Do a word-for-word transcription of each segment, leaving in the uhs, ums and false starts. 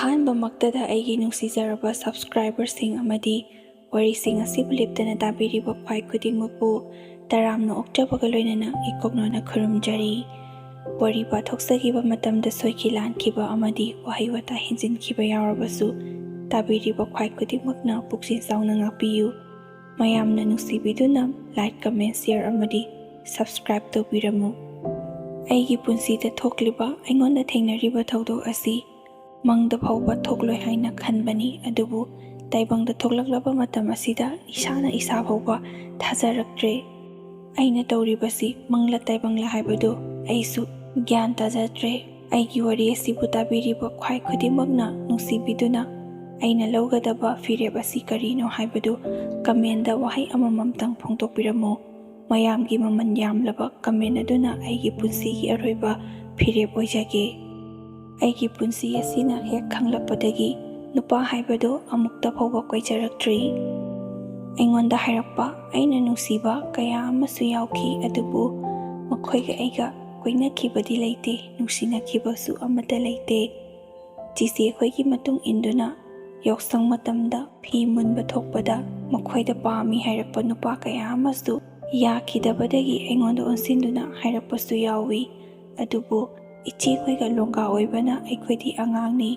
ꯑꯍꯥꯟꯕꯃꯛꯇꯗ ꯑꯩꯒꯤ ꯅꯨꯡꯁꯤꯖꯔꯕ subscriberꯁꯤꯡ ꯑꯃꯗꯤ ꯋꯥꯔꯤꯁꯤꯡ ꯑꯁꯤꯕꯨ ꯂꯦꯞꯇꯅ ꯇꯥꯕꯤꯔꯤꯕ ꯈ꯭ꯋꯥꯏ ꯈꯨꯗꯤꯡꯃꯛꯄꯨ ꯇꯔꯥꯝꯅ ꯑꯣꯛꯆꯕꯒ ꯂꯣꯏꯅꯅ ꯏꯀꯣꯛꯅꯣꯅ ꯈꯨꯔꯨꯝꯖꯔꯤ꯫ ꯋꯥꯔꯤ ꯄꯥꯊꯣꯛꯆꯈꯤꯕ ꯃꯇꯝꯗ ꯁꯣꯏꯈꯤ ꯂꯥꯟꯈꯤꯕ ꯑꯃꯗꯤ ꯋꯥꯍꯩ ꯋꯥꯇꯥ ꯍꯦꯟꯖꯤꯟꯈꯤꯕ ꯌꯥꯎꯔꯕꯁꯨ ꯇꯥꯕꯤꯔꯤꯕ ꯈ꯭ꯋꯥꯏ ꯈꯨꯗꯤꯡꯃꯛꯅ ꯄꯨꯛꯆꯦꯜ ꯆꯥꯎꯅ ꯉꯥꯛꯄꯤꯌꯨ꯫ ꯃꯌꯥꯝꯅ ꯅꯨꯡꯁꯤꯕꯤꯗꯨꯅ like, comment, share ꯑꯃꯗꯤ subscribe ꯇꯧꯕꯤꯔꯝꯃꯨ꯫ ꯑꯩꯒꯤ ꯄꯨꯟꯁꯤꯗ ꯊꯣꯛꯂꯤꯕ, ꯑꯩꯉꯣꯟꯗ ꯊꯦꯡꯅꯔꯤꯕ ꯊꯧꯗꯣꯛ ꯑꯁꯤ ꯃꯪꯗ ꯐꯥꯎꯕ ꯊꯣꯛꯂꯣꯏ ꯍꯥꯏꯅ ꯈꯟꯕꯅꯤ, ꯑꯗꯨꯕꯨ ꯇꯥꯏꯕꯪꯗ ꯊꯣꯛꯂꯛꯂꯕ ꯃꯇꯝ ꯑꯁꯤꯗ ꯏꯁꯥꯅ ꯏꯁꯥ ꯐꯥꯎꯕ ꯊꯥꯖꯔꯛꯇ꯭ꯔꯦ꯫ ꯑꯩꯅ ꯇꯧꯔꯤꯕꯁꯤ ꯃꯪꯂ ꯇꯥꯏꯕꯪꯂ ꯍꯥꯏꯕꯗꯨ ꯑꯩꯁꯨ ꯒ꯭ꯌꯥꯟ ꯇꯥꯖꯗ꯭ꯔꯦ꯫ ꯑꯩꯒꯤ ꯋꯥꯔꯤ ꯑꯁꯤꯕꯨ ꯇꯥꯕꯤꯔꯤꯕ ꯈ꯭ꯋꯥꯏ ꯈꯨꯗꯤꯡꯃꯛꯅ ꯅꯨꯡꯁꯤꯕꯤꯗꯨꯅ ꯑꯩꯅ ꯂꯧꯒꯗꯕ ꯐꯤꯔꯦꯞ ꯑꯁꯤ ꯀꯔꯤꯅꯣ ꯍꯥꯏꯕꯗꯨ commentꯗ ꯋꯥꯍꯩ ꯑꯃꯃꯝꯇꯪ ꯐꯣꯡꯗꯣꯛꯄꯤꯔꯝꯃꯨ꯫ ꯃꯌꯥꯝꯒꯤ ꯃꯃꯜ ꯌꯥꯝꯂꯕ comment ꯑꯗꯨꯅ ꯑꯩꯒꯤ ꯄꯨꯟꯁꯤꯒꯤ ꯑꯔꯣꯏꯕ ꯐꯤꯔꯦꯞ ꯑꯣꯏꯖꯒꯦ꯫ ꯑꯩꯒꯤ ꯄꯨꯟꯁꯤ ꯑꯁꯤꯅ ꯍꯦꯛ ꯈꯪꯂꯛꯄꯗꯒꯤ ꯅꯨꯄꯥ ꯍꯥꯏꯕꯗꯨ ꯑꯃꯨꯛꯇ ꯐꯥꯎꯕ ꯀꯣꯏꯖꯔꯛꯇ꯭ꯔꯤ꯫ ꯑꯩꯉꯣꯟꯗ ꯍꯥꯏꯔꯛꯄ ꯑꯩꯅ ꯅꯨꯡꯁꯤꯕ ꯀꯌꯥ ꯑꯃꯁꯨ ꯌꯥꯎꯈꯤ, ꯑꯗꯨꯕꯨ ꯃꯈꯣꯏꯒ ꯑꯩꯒ ꯀꯣꯏꯅꯈꯤꯕꯗꯤ ꯂꯩꯇꯦ, ꯅꯨꯡꯁꯤꯅꯈꯤꯕꯁꯨ ꯑꯃꯠꯇ ꯂꯩꯇꯦ꯫ ꯆꯤꯆꯦ ꯑꯩꯈꯣꯏꯒꯤ ꯃꯇꯨꯡ ꯏꯟꯗꯨꯅ ꯌꯥꯎꯁꯪ ꯃꯇꯝꯗ ꯐꯤ ꯃꯨꯟꯕ ꯊꯣꯛꯄꯗ ꯃꯈꯣꯏꯗ ꯄꯥꯝꯃꯤ ꯍꯥꯏꯔꯛꯄ ꯅꯨꯄꯥ ꯀꯌꯥ ꯑꯃꯁꯨ ꯌꯥꯈꯤꯗꯕꯗꯒꯤ ꯑꯩꯉꯣꯟꯗ ꯑꯣꯟꯁꯤꯟꯗꯨꯅ ꯍꯥꯏꯔꯛꯄꯁꯨ ꯌꯥꯎꯏ꯫ ꯑꯗꯨꯕꯨ ꯏꯆꯦꯈꯣꯏꯒ ꯂꯣꯡꯒꯥ ꯑꯣꯏꯕꯅ ꯑꯩꯈꯣꯏꯗꯤ ꯑꯉꯥꯡꯅꯤ,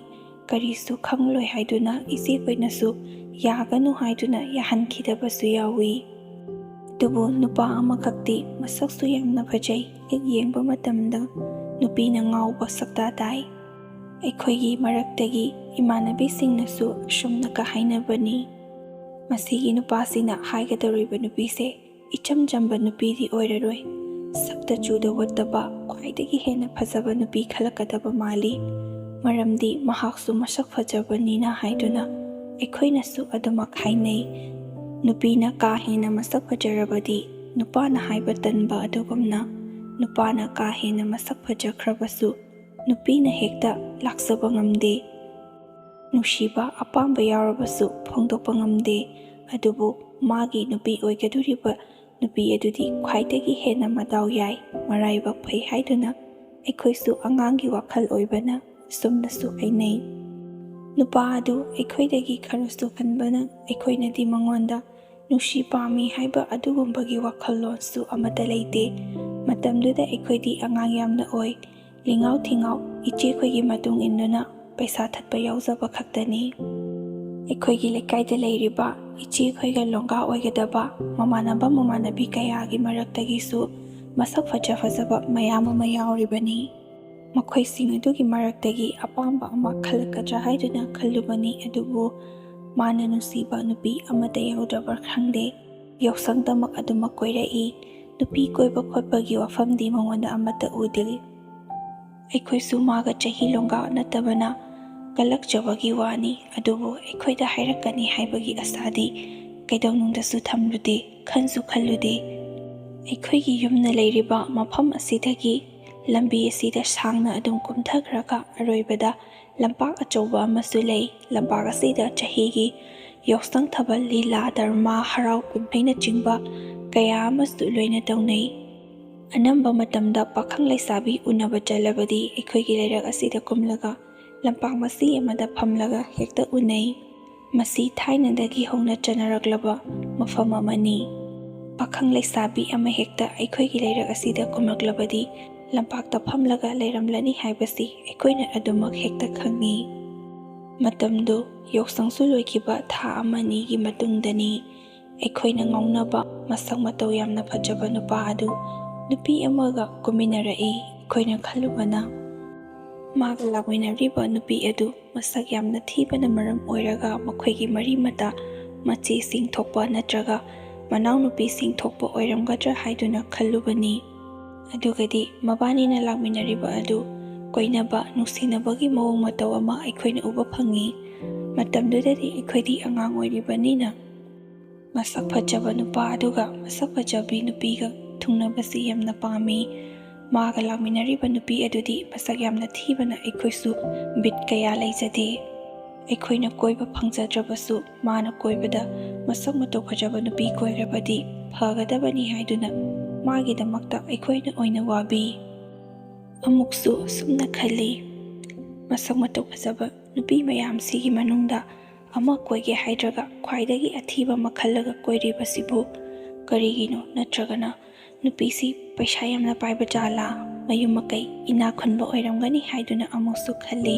ꯀꯔꯤꯁꯨ ꯈꯪꯂꯣꯏ ꯍꯥꯏꯗꯨꯅ ꯏꯆꯦꯈꯣꯏꯅꯁꯨ ꯌꯥꯒꯅꯨ ꯍꯥꯏꯗꯨꯅ ꯌꯥꯍꯟꯈꯤꯗꯕꯁꯨ ꯌꯥꯎꯏ꯫ ꯑꯗꯨꯕꯨ ꯅꯨꯄꯥ ꯑꯃꯈꯛꯇꯤ ꯃꯁꯛꯁꯨ ꯌꯥꯝꯅ ꯐꯖꯩ, ꯍꯦꯛ ꯌꯦꯡꯕ ꯃꯇꯝꯗ ꯅꯨꯄꯤꯅ ꯉꯥꯎꯕ ꯁꯛꯇꯥ ꯇꯥꯏ꯫ ꯑꯩꯈꯣꯏꯒꯤ ꯃꯔꯛꯇꯒꯤ ꯏꯃꯥꯟꯅꯕꯤꯁꯤꯡꯅꯁꯨ ꯑꯁꯨꯝꯅꯒ ꯍꯥꯏꯅꯕꯅꯤ, "ꯃꯁꯤꯒꯤ ꯅꯨꯄꯥꯁꯤꯅ ꯍꯥꯏꯒꯗꯧꯔꯤꯕ ꯅꯨꯄꯤꯁꯦ ꯏꯆꯝ ꯆꯝꯕ ꯅꯨꯄꯤꯗꯤ ꯑꯣꯏꯔꯔꯣꯏ, ꯁꯛꯇ ꯆꯨꯗ ꯋꯠꯇꯕ ꯈ꯭ꯋꯥꯏꯗꯒꯤ ꯍꯦꯟꯅ ꯐꯖꯕ ꯅꯨꯄꯤ ꯈꯜꯂꯛꯀꯗꯕ ꯃꯥꯜꯂꯤ, ꯃꯔꯝꯗꯤ ꯃꯍꯥꯛꯁꯨ ꯃꯁꯛ ꯐꯖꯕꯅꯤꯅ" ꯍꯥꯏꯗꯨꯅ ꯑꯩꯈꯣꯏꯅꯁꯨ ꯑꯗꯨꯃꯛ ꯍꯥꯏꯅꯩ꯫ ꯅꯨꯄꯤꯅ ꯀꯥ ꯍꯦꯟꯅ ꯃꯁꯛ ꯐꯖꯔꯕꯗꯤ ꯅꯨꯄꯥꯅ ꯍꯥꯏꯕ ꯇꯟꯕ ꯑꯗꯨꯒꯨꯝꯅ, ꯅꯨꯄꯥꯅ ꯀꯥ ꯍꯦꯟꯅ ꯃꯁꯛ ꯐꯖꯈ꯭ꯔꯕꯁꯨ ꯅꯨꯄꯤꯅ ꯍꯦꯛꯇ ꯂꯥꯛꯆꯕ ꯉꯝꯗꯦ꯫ ꯅꯨꯡꯁꯤꯕ ꯑꯄꯥꯝꯕ ꯌꯥꯎꯔꯕꯁꯨ ꯐꯣꯡꯗꯣꯛꯄ ꯉꯝꯗꯦ꯫ ꯑꯗꯨꯕꯨ ꯃꯥꯒꯤ ꯅꯨꯄꯤ ꯑꯣꯏꯒꯗꯧꯔꯤꯕ ꯅꯨꯄꯤ ꯑꯗꯨꯗꯤ ꯈ꯭ꯋꯥꯏꯗꯒꯤ ꯍꯦꯟꯅ ꯃꯗꯥꯎ ꯌꯥꯏ, ꯃꯔꯥꯏꯕꯛ ꯐꯩ ꯍꯥꯏꯗꯨꯅ ꯑꯩꯈꯣꯏꯁꯨ ꯑꯉꯥꯡꯒꯤ ꯋꯥꯈꯜ ꯑꯣꯏꯕꯅ ꯑꯁꯨꯝꯅꯁꯨ ꯍꯥꯏꯅꯩ꯫ ꯅꯨꯄꯥ ꯑꯗꯨ ꯑꯩꯈꯣꯏꯗꯒꯤ ꯈꯔꯁꯨ ꯍꯟꯕꯅ ꯑꯩꯈꯣꯏꯅꯗꯤ ꯃꯉꯣꯟꯗ ꯅꯨꯡꯁꯤ ꯄꯥꯝꯃꯤ ꯍꯥꯏꯕ ꯑꯗꯨꯒꯨꯝꯕꯒꯤ ꯋꯥꯈꯜꯂꯣꯟꯁꯨ ꯑꯃꯠꯇ ꯂꯩꯇꯦ꯫ ꯃꯇꯝꯗꯨꯗ ꯑꯩꯈꯣꯏꯗꯤ ꯑꯉꯥꯡ ꯌꯥꯝꯅ ꯑꯣꯏ꯫ ꯂꯤꯉꯥꯎ ꯊꯤꯉꯥꯎ ꯏꯆꯦꯈꯣꯏꯒꯤ ꯃꯇꯨꯡ ꯏꯟꯗꯨꯅ ꯄꯩꯁꯥ ꯊꯠꯄ ꯌꯥꯎꯖꯕ ꯈꯛꯇꯅꯤ꯫ ꯑꯩꯈꯣꯏꯒꯤ ꯂꯩꯀꯥꯏꯗ ꯂꯩꯔꯤꯕ ꯏꯆꯦꯈꯣꯏꯒ ꯂꯣꯡꯒꯥ ꯑꯣꯏꯒꯗꯕ ꯃꯃꯥꯟꯅꯕ ꯃꯃꯥꯟꯅꯕꯤ ꯀꯌꯥꯒꯤ ꯃꯔꯛꯇꯒꯤꯁꯨ ꯃꯁꯛ ꯐꯖ ꯐꯖꯕ ꯃꯌꯥꯝ ꯑꯃ ꯌꯥꯎꯔꯤꯕꯅꯤ꯫ ꯃꯈꯣꯏꯁꯤꯡ ꯑꯗꯨꯒꯤ ꯃꯔꯛꯇꯒꯤ ꯑꯄꯥꯝꯕ ꯑꯃ ꯈꯜꯂꯛꯀꯗ꯭ꯔꯥ ꯍꯥꯏꯗꯨꯅ ꯈꯜꯂꯨꯕꯅꯤ, ꯑꯗꯨꯕꯨ ꯃꯥꯅ ꯅꯨꯡꯁꯤꯕ ꯅꯨꯄꯤ ꯑꯃꯠꯇ ꯌꯥꯎꯗ꯭ꯔꯕ꯭ꯔꯥ ꯈꯪꯗꯦ꯫ ꯌꯥꯎꯁꯪꯗꯃꯛ ꯑꯗꯨꯃꯛ ꯀꯣꯏꯔꯛꯏ꯫ ꯅꯨꯄꯤ ꯀꯣꯏꯕ ꯈꯣꯠꯄꯒꯤ ꯋꯥꯐꯝꯗꯤ ꯃꯉꯣꯟꯗ ꯑꯃꯠꯇ ꯎꯗꯦ꯫ ꯑꯩꯈꯣꯏꯁꯨ ꯃꯥꯒ ꯆꯍꯤ ꯂꯣꯡꯒꯥ ꯅꯠꯇꯕꯅ ꯀꯜꯂꯛꯆꯕꯒꯤ ꯋꯥꯅꯤ, ꯑꯗꯨꯕꯨ ꯑꯩꯈꯣꯏꯗ ꯍꯥꯏꯔꯛꯀꯅꯤ ꯍꯥꯏꯕꯒꯤ ꯑꯁꯥꯗꯤ ꯀꯩꯗꯧꯅꯨꯡꯗꯁꯨ ꯊꯝꯂꯨꯗꯦ, ꯈꯟꯁꯨ ꯈꯜꯂꯨꯗꯦ꯫ ꯑꯩꯈꯣꯏꯒꯤ ꯌꯨꯝꯅ ꯂꯩꯔꯤꯕ ꯃꯐꯝ ꯑꯁꯤꯗꯒꯤ ꯂꯝꯕꯤ ꯑꯁꯤꯗ ꯁꯥꯡꯅ ꯑꯗꯨꯝ ꯀꯨꯝꯊꯈ꯭ꯔꯒ ꯑꯔꯣꯏꯕꯗ ꯂꯝꯄꯥꯛ ꯑꯆꯧꯕ ꯑꯃꯁꯨ ꯂꯩ꯫ ꯂꯝꯄꯥꯛ ꯑꯁꯤꯗ ꯆꯍꯤꯒꯤ ꯌꯥꯎꯁꯪ ꯊꯥꯕꯜ, ꯂꯤꯂꯥ, ꯗꯔꯃꯥ, ꯍꯔꯥꯎ ꯀꯨꯝꯍꯩꯅꯆꯤꯡꯕ ꯀꯌꯥ ꯑꯃꯁꯨ ꯂꯣꯏꯅ ꯇꯧꯅꯩ꯫ ꯑꯅꯝꯕ ꯃꯇꯝꯗ ꯄꯥꯈꯪ ꯂꯩꯁꯥꯕꯤ ꯎꯅꯕ ꯆꯠꯂꯕꯗꯤ ꯑꯩꯈꯣꯏꯒꯤ ꯂꯩꯔꯛ ꯑꯁꯤꯗ ꯀꯨꯝꯂꯒ ꯂꯝꯄꯥꯛ ꯃꯆꯤ ꯑꯃꯗ ꯐꯝꯂꯒ ꯍꯦꯛꯇ ꯎꯅꯩ꯫ ꯃꯁꯤ ꯊꯥꯏꯅꯗꯒꯤ ꯍꯧꯅ ꯆꯠꯅꯔꯛꯂꯕ ꯃꯐꯝ ꯑꯃꯅꯤ꯫ ꯄꯥꯈꯪ ꯂꯩꯁꯥꯕꯤ ꯑꯃꯍꯦꯛꯇ ꯑꯩꯈꯣꯏꯒꯤ ꯂꯩꯔꯛ ꯑꯁꯤꯗ ꯀꯨꯝꯂꯛꯂꯕꯗꯤ ꯂꯝꯄꯥꯛꯇ ꯐꯝꯂꯒ ꯂꯩꯔꯝꯂꯅꯤ ꯍꯥꯏꯕꯁꯤ ꯑꯩꯈꯣꯏꯅ ꯑꯗꯨꯃꯛ ꯍꯦꯛꯇ ꯈꯪꯏ꯫ ꯃꯇꯝꯗꯨ ꯌꯥꯎꯁꯪꯁꯨ ꯂꯣꯏꯈꯤꯕ ꯊꯥ ꯑꯃ ꯑꯅꯤꯒꯤ ꯃꯇꯨꯡꯗꯅꯤ꯫ ꯑꯩꯈꯣꯏꯅ ꯉꯥꯎꯅꯕ ꯃꯁꯛ ꯃꯇꯧ ꯌꯥꯝꯅ ꯐꯖꯕ ꯅꯨꯄꯥ ꯑꯗꯨ ꯅꯨꯄꯤ ꯑꯃꯒ ꯀꯨꯝꯃꯤꯟꯅꯔꯛꯏ꯫ ꯑꯩꯈꯣꯏꯅ ꯈꯜꯂꯨꯕꯅ ꯃꯥꯒ ꯂꯥꯛꯃꯤꯟꯅꯔꯤꯕ ꯅꯨꯄꯤ ꯑꯗꯨ ꯃꯁꯛ ꯌꯥꯝꯅ ꯊꯤꯕꯅ ꯃꯔꯝ ꯑꯣꯏꯔꯒ ꯃꯈꯣꯏꯒꯤ ꯃꯔꯤ ꯃꯇꯥ ꯃꯆꯦꯁꯤꯡ ꯊꯣꯛꯄ ꯅꯠꯇ꯭ꯔꯒ ꯃꯅꯥꯎꯅꯨꯄꯤꯁꯤꯡ ꯊꯣꯛꯄ ꯑꯣꯏꯔꯝꯒꯗ꯭ꯔꯥ ꯍꯥꯏꯗꯨꯅ ꯈꯜꯂꯨꯕꯅꯤ꯫ ꯑꯗꯨꯒꯗꯤ ꯃꯕꯥꯅꯤꯅ ꯂꯥꯛꯃꯤꯟꯅꯔꯤꯕ ꯑꯗꯨ ꯀꯣꯏꯅꯕ, ꯅꯨꯡꯁꯤꯅꯕꯒꯤ ꯃꯑꯣꯡ ꯃꯇꯧ ꯑꯃ ꯑꯩꯈꯣꯏꯅ ꯎꯕ ꯐꯪꯉꯤ꯫ ꯃꯇꯝꯗꯨꯗꯗꯤ ꯑꯩꯈꯣꯏꯗꯤ ꯑꯉꯥꯡ ꯑꯣꯏꯔꯤꯕꯅꯤꯅ ꯃꯁꯛ ꯐꯖꯕ ꯅꯨꯄꯥ ꯑꯗꯨꯒ ꯃꯁꯛ ꯐꯖꯕꯤ ꯅꯨꯄꯤꯒ ꯊꯨꯡꯅꯕꯁꯤ ꯌꯥꯝꯅ ꯄꯥꯝꯃꯤ꯫ ꯃꯥꯒ ꯂꯥꯛꯃꯤꯟꯅꯔꯤꯕ ꯅꯨꯄꯤ ꯑꯗꯨꯗꯤ ꯃꯁꯛ ꯌꯥꯝꯅ ꯊꯤꯕꯅ ꯑꯩꯈꯣꯏꯁꯨ ꯕꯤꯠ ꯀꯌꯥ ꯂꯩꯖꯗꯦ꯫ ꯑꯩꯈꯣꯏꯅ ꯀꯣꯏꯕ ꯐꯪꯖꯗ꯭ꯔꯕꯁꯨ ꯃꯥꯅ ꯀꯣꯏꯕꯗ ꯃꯁꯛ ꯃꯇꯧ ꯐꯖꯕ ꯅꯨꯄꯤ ꯀꯣꯏꯔꯕꯗꯤ ꯐꯒꯗꯕꯅꯤ ꯍꯥꯏꯗꯨꯅ ꯃꯥꯒꯤꯗꯃꯛꯇ ꯑꯩꯈꯣꯏꯅ ꯑꯣꯏꯅ ꯋꯥꯕꯤ꯫ ꯑꯃꯨꯛꯁꯨ ꯑꯁꯨꯝꯅ ꯈꯜꯂꯤ, ꯃꯁꯛ ꯃꯇꯧ ꯐꯖꯕ ꯅꯨꯄꯤ ꯃꯌꯥꯝꯁꯤꯒꯤ ꯃꯅꯨꯡꯗ ꯑꯃ ꯀꯣꯏꯒꯦ ꯍꯥꯏꯗ꯭ꯔꯒ ꯈ꯭ꯋꯥꯏꯗꯒꯤ ꯑꯊꯤꯕ ꯑꯃ ꯈꯜꯂꯒ ꯀꯣꯏꯔꯤꯕꯁꯤꯕꯨ ꯀꯔꯤꯒꯤꯅꯣ? ꯅꯠꯇ꯭ꯔꯒꯅ ꯅꯨꯄꯤꯁꯤ ꯄꯩꯁꯥ ꯌꯥꯝꯅ ꯄꯥꯏꯕ ꯖꯥꯠꯂꯥ, ꯃꯌꯨꯝ ꯃꯀꯩ ꯏꯅꯥꯛ ꯈꯨꯟꯕ ꯑꯣꯏꯔꯝꯒꯅꯤ ꯍꯥꯏꯗꯨꯅ ꯑꯃꯨꯛꯁꯨ ꯈꯜꯂꯤ꯫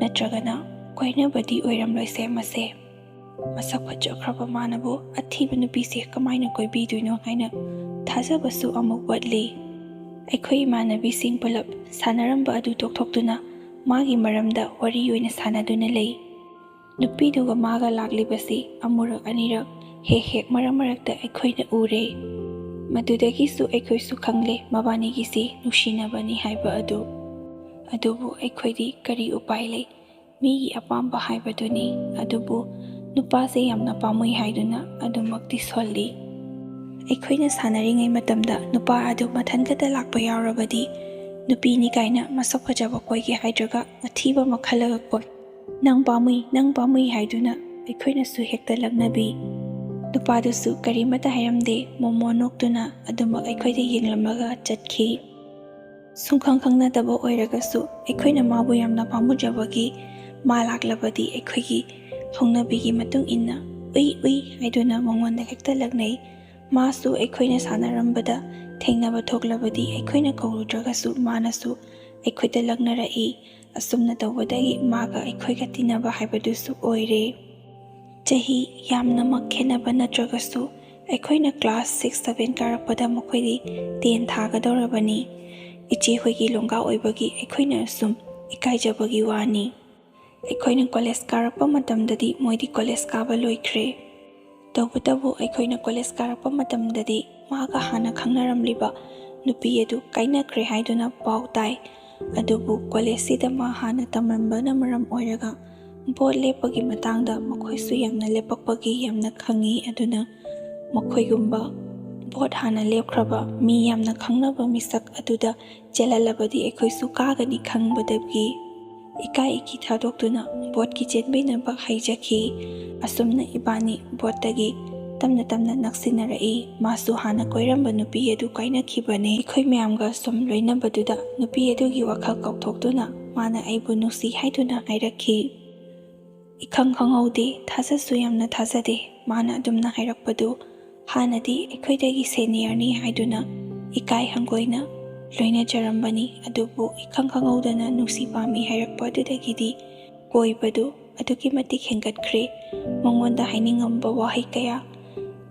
ꯅꯠꯇ꯭ꯔꯒꯅ ꯀꯣꯏꯅꯕꯗꯤ ꯑꯣꯏꯔꯝꯂꯣꯏꯁꯦ ꯃꯁꯦ꯫ ꯃꯁꯛ ꯐꯖꯈ꯭ꯔꯕ ꯃꯥꯅꯕꯨ ꯑꯊꯤꯕ ꯅꯨꯄꯤꯁꯦ ꯀꯃꯥꯏꯅ ꯀꯣꯏꯕꯤꯗꯣꯏꯅꯣ ꯍꯥꯏꯅ ꯊꯥꯖꯕꯁꯨ ꯑꯃꯨꯛ ꯋꯥꯠꯂꯤ꯫ ꯑꯩꯈꯣꯏ ꯏꯃꯥꯟꯅꯕꯤꯁꯤꯡ ꯄꯨꯂꯞ ꯁꯥꯟꯅꯔꯝꯕ ꯑꯗꯨ ꯇꯣꯛꯊꯣꯛꯇꯨꯅ ꯃꯥꯒꯤ ꯃꯔꯝꯗ ꯋꯥꯔꯤ ꯑꯣꯏꯅ ꯁꯥꯟꯅꯗꯨꯅ ꯂꯩ꯫ ꯅꯨꯄꯤꯗꯨꯒ ꯃꯥꯒ ꯂꯥꯛꯂꯤꯕꯁꯤ ꯑꯃꯨꯔꯛ ꯑꯅꯤꯔꯛ ꯍꯦꯛ ꯍꯦꯛ ꯃꯔꯛ ꯃꯔꯛꯇ ꯑꯩꯈꯣꯏꯅ ꯎꯔꯦ꯫ ꯃꯗꯨꯗꯒꯤꯁꯨ ꯑꯩꯈꯣꯏꯁꯨ ꯈꯪꯂꯦ ꯃꯕꯥꯅꯤꯒꯤꯁꯤ ꯅꯨꯡꯁꯤꯅꯕꯅꯤ ꯍꯥꯏꯕ ꯑꯗꯨ꯫ ꯑꯗꯨꯕꯨ ꯑꯩꯈꯣꯏꯗꯤ ꯀꯔꯤ ꯎꯄꯥꯏ ꯂꯩ? ꯃꯤꯒꯤ ꯑꯄꯥꯝꯕ ꯍꯥꯏꯕꯗꯨꯅꯤ꯫ ꯑꯗꯨꯕꯨ ꯅꯨꯄꯥꯁꯦ ꯌꯥꯝꯅ ꯄꯥꯝꯃꯨꯏ ꯍꯥꯏꯗꯨꯅ ꯑꯗꯨꯃꯛꯇꯤ ꯁꯣꯜꯂꯤ꯫ ꯑꯩꯈꯣꯏꯅ ꯁꯥꯟꯅꯔꯤꯉꯩ ꯃꯇꯝꯗ ꯅꯨꯄꯥ ꯑꯗꯨ ꯃꯊꯟꯇꯇ ꯂꯥꯛꯄ ꯌꯥꯎꯔꯕꯗꯤ, ꯅꯨꯄꯤꯅꯤ ꯀꯥꯏꯅ ꯃꯁꯛ ꯐꯖꯕ ꯀꯣꯏꯒꯦ ꯍꯥꯏꯗ꯭ꯔꯒ ꯑꯊꯤꯕ ꯑꯃ ꯈꯜꯂꯒ ꯀꯣꯏ꯫ "ꯅꯪ ꯄꯥꯝꯃꯨꯏ, ꯅꯪ ꯄꯥꯝꯃꯨꯏ" ꯍꯥꯏꯗꯨꯅ ꯑꯩꯈꯣꯏꯅꯁꯨ ꯍꯦꯛꯇ ꯂꯛꯅꯕꯤ꯫ ꯅꯨꯄꯥꯗꯨꯁꯨ ꯀꯔꯤꯃꯠꯇ ꯍꯥꯏꯔꯝꯗꯦ, ꯃꯣꯃꯣ ꯅꯣꯛꯇꯨꯅ ꯑꯗꯨꯃꯛ ꯑꯩꯈꯣꯏꯗ ꯌꯦꯡꯂꯝꯂꯒ ꯆꯠꯈꯤ꯫ ꯁꯨꯡꯈꯪ ꯈꯪꯅꯗꯕ ꯑꯣꯏꯔꯒꯁꯨ ꯑꯩꯈꯣꯏꯅ ꯃꯥꯕꯨ ꯌꯥꯝꯅ ꯄꯥꯝꯃꯨꯖꯕꯒꯤ ꯃꯥ ꯂꯥꯛꯂꯕꯗꯤ ꯑꯩꯈꯣꯏꯒꯤ ꯍꯧꯅꯕꯤꯒꯤ ꯃꯇꯨꯡ ꯏꯟꯅ "ꯎꯏ ꯎꯏ" ꯍꯥꯏꯗꯨꯅ ꯃꯉꯣꯟꯗ ꯍꯦꯛꯇ ꯂꯛꯅꯩ꯫ ꯃꯥꯁꯨ ꯑꯩꯈꯣꯏꯅ ꯁꯥꯟꯅꯔꯝꯕꯗ ꯊꯦꯡꯅꯕ ꯊꯣꯛꯂꯕꯗꯤ ꯑꯩꯈꯣꯏꯅ ꯀꯧꯔꯨꯗ꯭ꯔꯒꯁꯨ ꯃꯥꯅꯁꯨ ꯑꯩꯈꯣꯏꯗ ꯂꯛꯅꯔꯛꯏ꯫ ꯑꯁꯨꯝꯅ ꯇꯧꯕꯗꯒꯤ ꯃꯥꯒ ꯑꯩꯈꯣꯏꯒ ꯇꯤꯟꯅꯕ ꯍꯥꯏꯕꯗꯨꯁꯨ ꯑꯣꯏꯔꯦ꯫ ꯆꯍꯤ ꯌꯥꯝꯅꯃꯛ ꯈꯦꯠꯅꯕ ꯅꯠꯇ꯭ꯔꯒꯁꯨ ꯑꯩꯈꯣꯏꯅ ꯀ꯭ꯂꯥꯁ ꯁꯤꯛꯁ ꯁꯚꯦꯟ ꯀꯥꯔꯛꯄꯗ ꯃꯈꯣꯏꯗꯤ ꯇꯦꯟ ꯊꯥꯒꯗꯧꯔꯕꯅꯤ꯫ ꯏꯆꯦ ꯍꯣꯏꯒꯤ ꯂꯣꯡꯒꯥ ꯑꯣꯏꯕꯒꯤ ꯑꯩꯈꯣꯏꯅ ꯁꯨꯝ ꯏꯀꯥꯏꯖꯕꯒꯤ ꯋꯥꯅꯤ꯫ ꯑꯩꯈꯣꯏꯅ ꯀꯣꯂꯦꯖ ꯀꯥꯔꯛꯄ ꯃꯇꯝꯗꯗꯤ ꯃꯣꯏꯗꯤ ꯀꯣꯂꯦꯖ ꯀꯥꯕ ꯂꯣꯏꯈ꯭ꯔꯦ꯫ ꯇꯧꯕꯇꯕꯨ ꯑꯩꯈꯣꯏꯅ ꯀꯣꯂꯦꯖ ꯀꯥꯔꯛꯄ ꯃꯇꯝꯗꯗꯤ ꯃꯥꯒ ꯍꯥꯟꯅ ꯈꯪꯅꯔꯝꯂꯤꯕ ꯅꯨꯄꯤ ꯑꯗꯨ ꯀꯥꯏꯅꯈ꯭ꯔꯦ ꯍꯥꯏꯗꯨꯅ ꯄꯥꯎ ꯇꯥꯏ꯫ ꯑꯗꯨꯕꯨ ꯀꯣꯂꯦꯖꯁꯤꯗ ꯃꯥ ꯍꯥꯟꯅ ꯇꯝꯂꯝꯕꯅ ꯃꯔꯝ ꯑꯣꯏꯔꯒ ꯚꯣꯠ ꯂꯦꯞꯄꯒꯤ ꯃꯇꯥꯡꯗ ꯃꯈꯣꯏꯁꯨ ꯌꯥꯝꯅ ꯂꯦꯞꯄꯛꯄꯒꯤ ꯌꯥꯝꯅ ꯈꯪꯉꯤ꯫ ꯑꯗꯨꯅ ꯃꯈꯣꯏꯒꯨꯝꯕ ꯚꯣꯠ ꯍꯥꯟꯅ ꯂꯦꯞꯈ꯭ꯔꯕ ꯃꯤ ꯌꯥꯝꯅ ꯈꯪꯅꯕ ꯃꯤꯁꯛ ꯑꯗꯨꯗ ꯆꯦꯜꯍꯜꯂꯕꯗꯤ ꯑꯩꯈꯣꯏꯁꯨ ꯀꯥꯒꯅꯤ ꯈꯪꯕꯗꯒꯤ ꯏꯀꯥꯏ ꯏꯀꯤ ꯊꯥꯗꯣꯛꯇꯨꯅ ꯚꯣꯠꯀꯤ ꯆꯦꯟꯕꯤꯅꯕ ꯍꯥꯏꯖꯈꯤ꯫ ꯑꯁꯨꯝꯅ ꯏꯕꯥꯅꯤ ꯚꯣꯠꯇꯒꯤ ꯇꯞꯅ ꯇꯞꯅ ꯅꯛꯁꯤꯟꯅꯔꯛꯏ꯫ ꯃꯥꯁꯨ ꯍꯥꯟꯅ ꯀꯣꯏꯔꯝꯕ ꯅꯨꯄꯤ ꯑꯗꯨ ꯀꯥꯏꯅꯈꯤꯕꯅꯦ꯫ ꯑꯩꯈꯣꯏ ꯃꯌꯥꯝꯒ ꯁꯨꯝ ꯂꯣꯏꯅꯕꯗꯨꯗ ꯅꯨꯄꯤ ꯑꯗꯨꯒꯤ ꯋꯥꯈꯜ ꯀꯥꯎꯊꯣꯛꯇꯨꯅ ꯃꯥꯅ ꯑꯩꯕꯨ ꯅꯨꯡꯁꯤ ꯍꯥꯏꯗꯨꯅ ꯍꯥꯏꯔꯛꯈꯤ꯫ ꯏꯈꯪ ꯈꯪꯍꯧꯗꯦ, ꯊꯥꯖꯁꯨ ꯌꯥꯝꯅ ꯊꯥꯖꯗꯦ꯫ ꯃꯥꯅ ꯑꯗꯨꯝꯅ ꯍꯥꯏꯔꯛꯄꯗꯨ ꯍꯥꯟꯅꯗꯤ ꯑꯩꯈꯣꯏꯗꯒꯤ ꯁꯦꯅꯤꯌꯔꯅꯤ ꯍꯥꯏꯗꯨꯅ ꯏꯀꯥꯏ ꯍꯪꯒꯣꯏꯅ ꯂꯣꯏꯅꯖꯔꯝꯕꯅꯤ꯫ ꯑꯗꯨꯕꯨ ꯏꯈꯪ ꯈꯪꯍꯧꯗꯅ ꯅꯨꯡꯁꯤ ꯄꯥꯝꯃꯤ ꯍꯥꯏꯔꯛꯄ ꯑꯗꯨꯗꯒꯤꯗꯤ ꯀꯣꯏꯕꯗꯨ ꯑꯗꯨꯛꯀꯤ ꯃꯇꯤꯛ ꯍꯦꯟꯒꯠꯈ꯭ꯔꯦ꯫ ꯃꯉꯣꯟꯗ ꯍꯥꯏꯅꯤꯡꯉꯝꯕ ꯋꯥꯍꯩ ꯀꯌꯥ,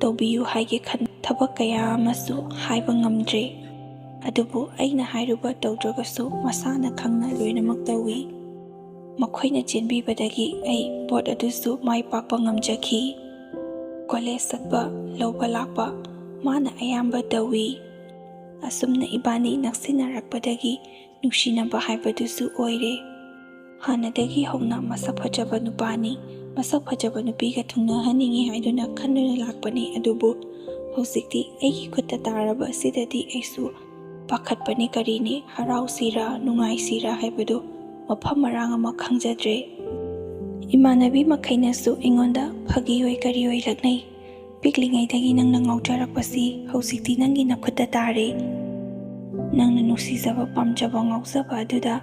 ꯇꯧꯕꯤꯌꯨ ꯍꯥꯏꯒꯦ ꯈꯟ ꯊꯕꯛ ꯀꯌꯥ ꯑꯃꯁꯨ ꯍꯥꯏꯕ ꯉꯝꯗ꯭ꯔꯦ꯫ ꯑꯗꯨꯕꯨ ꯑꯩꯅ ꯍꯥꯏꯔꯨꯕ ꯇꯧꯗ꯭ꯔꯒꯁꯨ ꯃꯁꯥꯅ ꯈꯪꯅ ꯂꯣꯏꯅꯃꯛ ꯇꯧꯏ꯫ ꯃꯈꯣꯏꯅ ꯆꯦꯟꯕꯤꯕꯗꯒꯤ ꯑꯩ ꯄꯣꯠ ꯑꯗꯨꯁꯨ ꯃꯥꯏ ꯄꯥꯛꯄ ꯉꯝꯖꯈꯤ꯫ ꯀꯣꯂꯦꯖ ꯆꯠꯄ, ꯂꯧꯕ ꯂꯥꯛꯄ ꯃꯥꯅ ꯑꯌꯥꯝꯕ ꯇꯧꯏ꯫ ꯑꯁꯨꯝꯅ ꯏꯕꯥꯅꯤ ꯅꯛꯁꯤꯟꯅꯔꯛꯄꯗꯒꯤ ꯅꯨꯡꯁꯤꯅꯕ ꯍꯥꯏꯕꯗꯨꯁꯨ ꯑꯣꯏꯔꯦ꯫ ꯍꯥꯟꯅꯗꯒꯤ ꯍꯧꯅ ꯃꯁꯛ ꯐꯖꯕ ꯅꯨꯄꯥꯅꯤ, ꯃꯁꯛ ꯐꯖꯕ ꯅꯨꯄꯤꯒ ꯊꯨꯡꯅꯍꯟꯅꯤꯡꯉꯤ ꯍꯥꯏꯗꯨꯅ ꯈꯟꯗꯨꯅ ꯂꯥꯛꯄꯅꯤ꯫ ꯑꯗꯨꯕꯨ ꯍꯧꯖꯤꯛꯇꯤ ꯑꯩꯒꯤ ꯈꯨꯠꯇ ꯇꯥꯔꯕ ꯑꯁꯤꯗꯗꯤ ꯑꯩꯁꯨ ꯄꯥꯈꯠꯄꯅꯤ꯫ ꯀꯔꯤꯅꯤ, ꯍꯔꯥꯎꯁꯤꯔꯥ ꯅꯨꯡꯉꯥꯏꯁꯤꯔꯥ ꯍꯥꯏꯕꯗꯨ ꯃꯐꯝ ꯃꯔꯥꯡ ꯑꯃ ꯈꯪꯖꯗ꯭ꯔꯦ꯫ ꯏꯃꯥꯟꯅꯕꯤ ꯃꯈꯩꯅꯁꯨ ꯑꯩꯉꯣꯟꯗ ꯐꯥꯒꯤ ꯑꯣꯏ ꯀꯔꯤ ꯑꯣꯏ ꯂꯛꯅꯩ꯫ "ꯄꯤꯛꯂꯤꯉꯩꯗꯒꯤ ꯅꯪꯅ ꯉꯥꯎꯖꯔꯛꯄꯁꯤ ꯍꯧꯖꯤꯛꯇꯤ ꯅꯪꯒꯤ ꯅꯈꯨꯠꯇ ꯇꯥꯔꯦ꯫ ꯅꯪꯅ ꯅꯨꯡꯁꯤꯖꯕ, ꯄꯥꯝꯖꯕ, ꯉꯥꯎꯖꯕ ꯑꯗꯨꯗ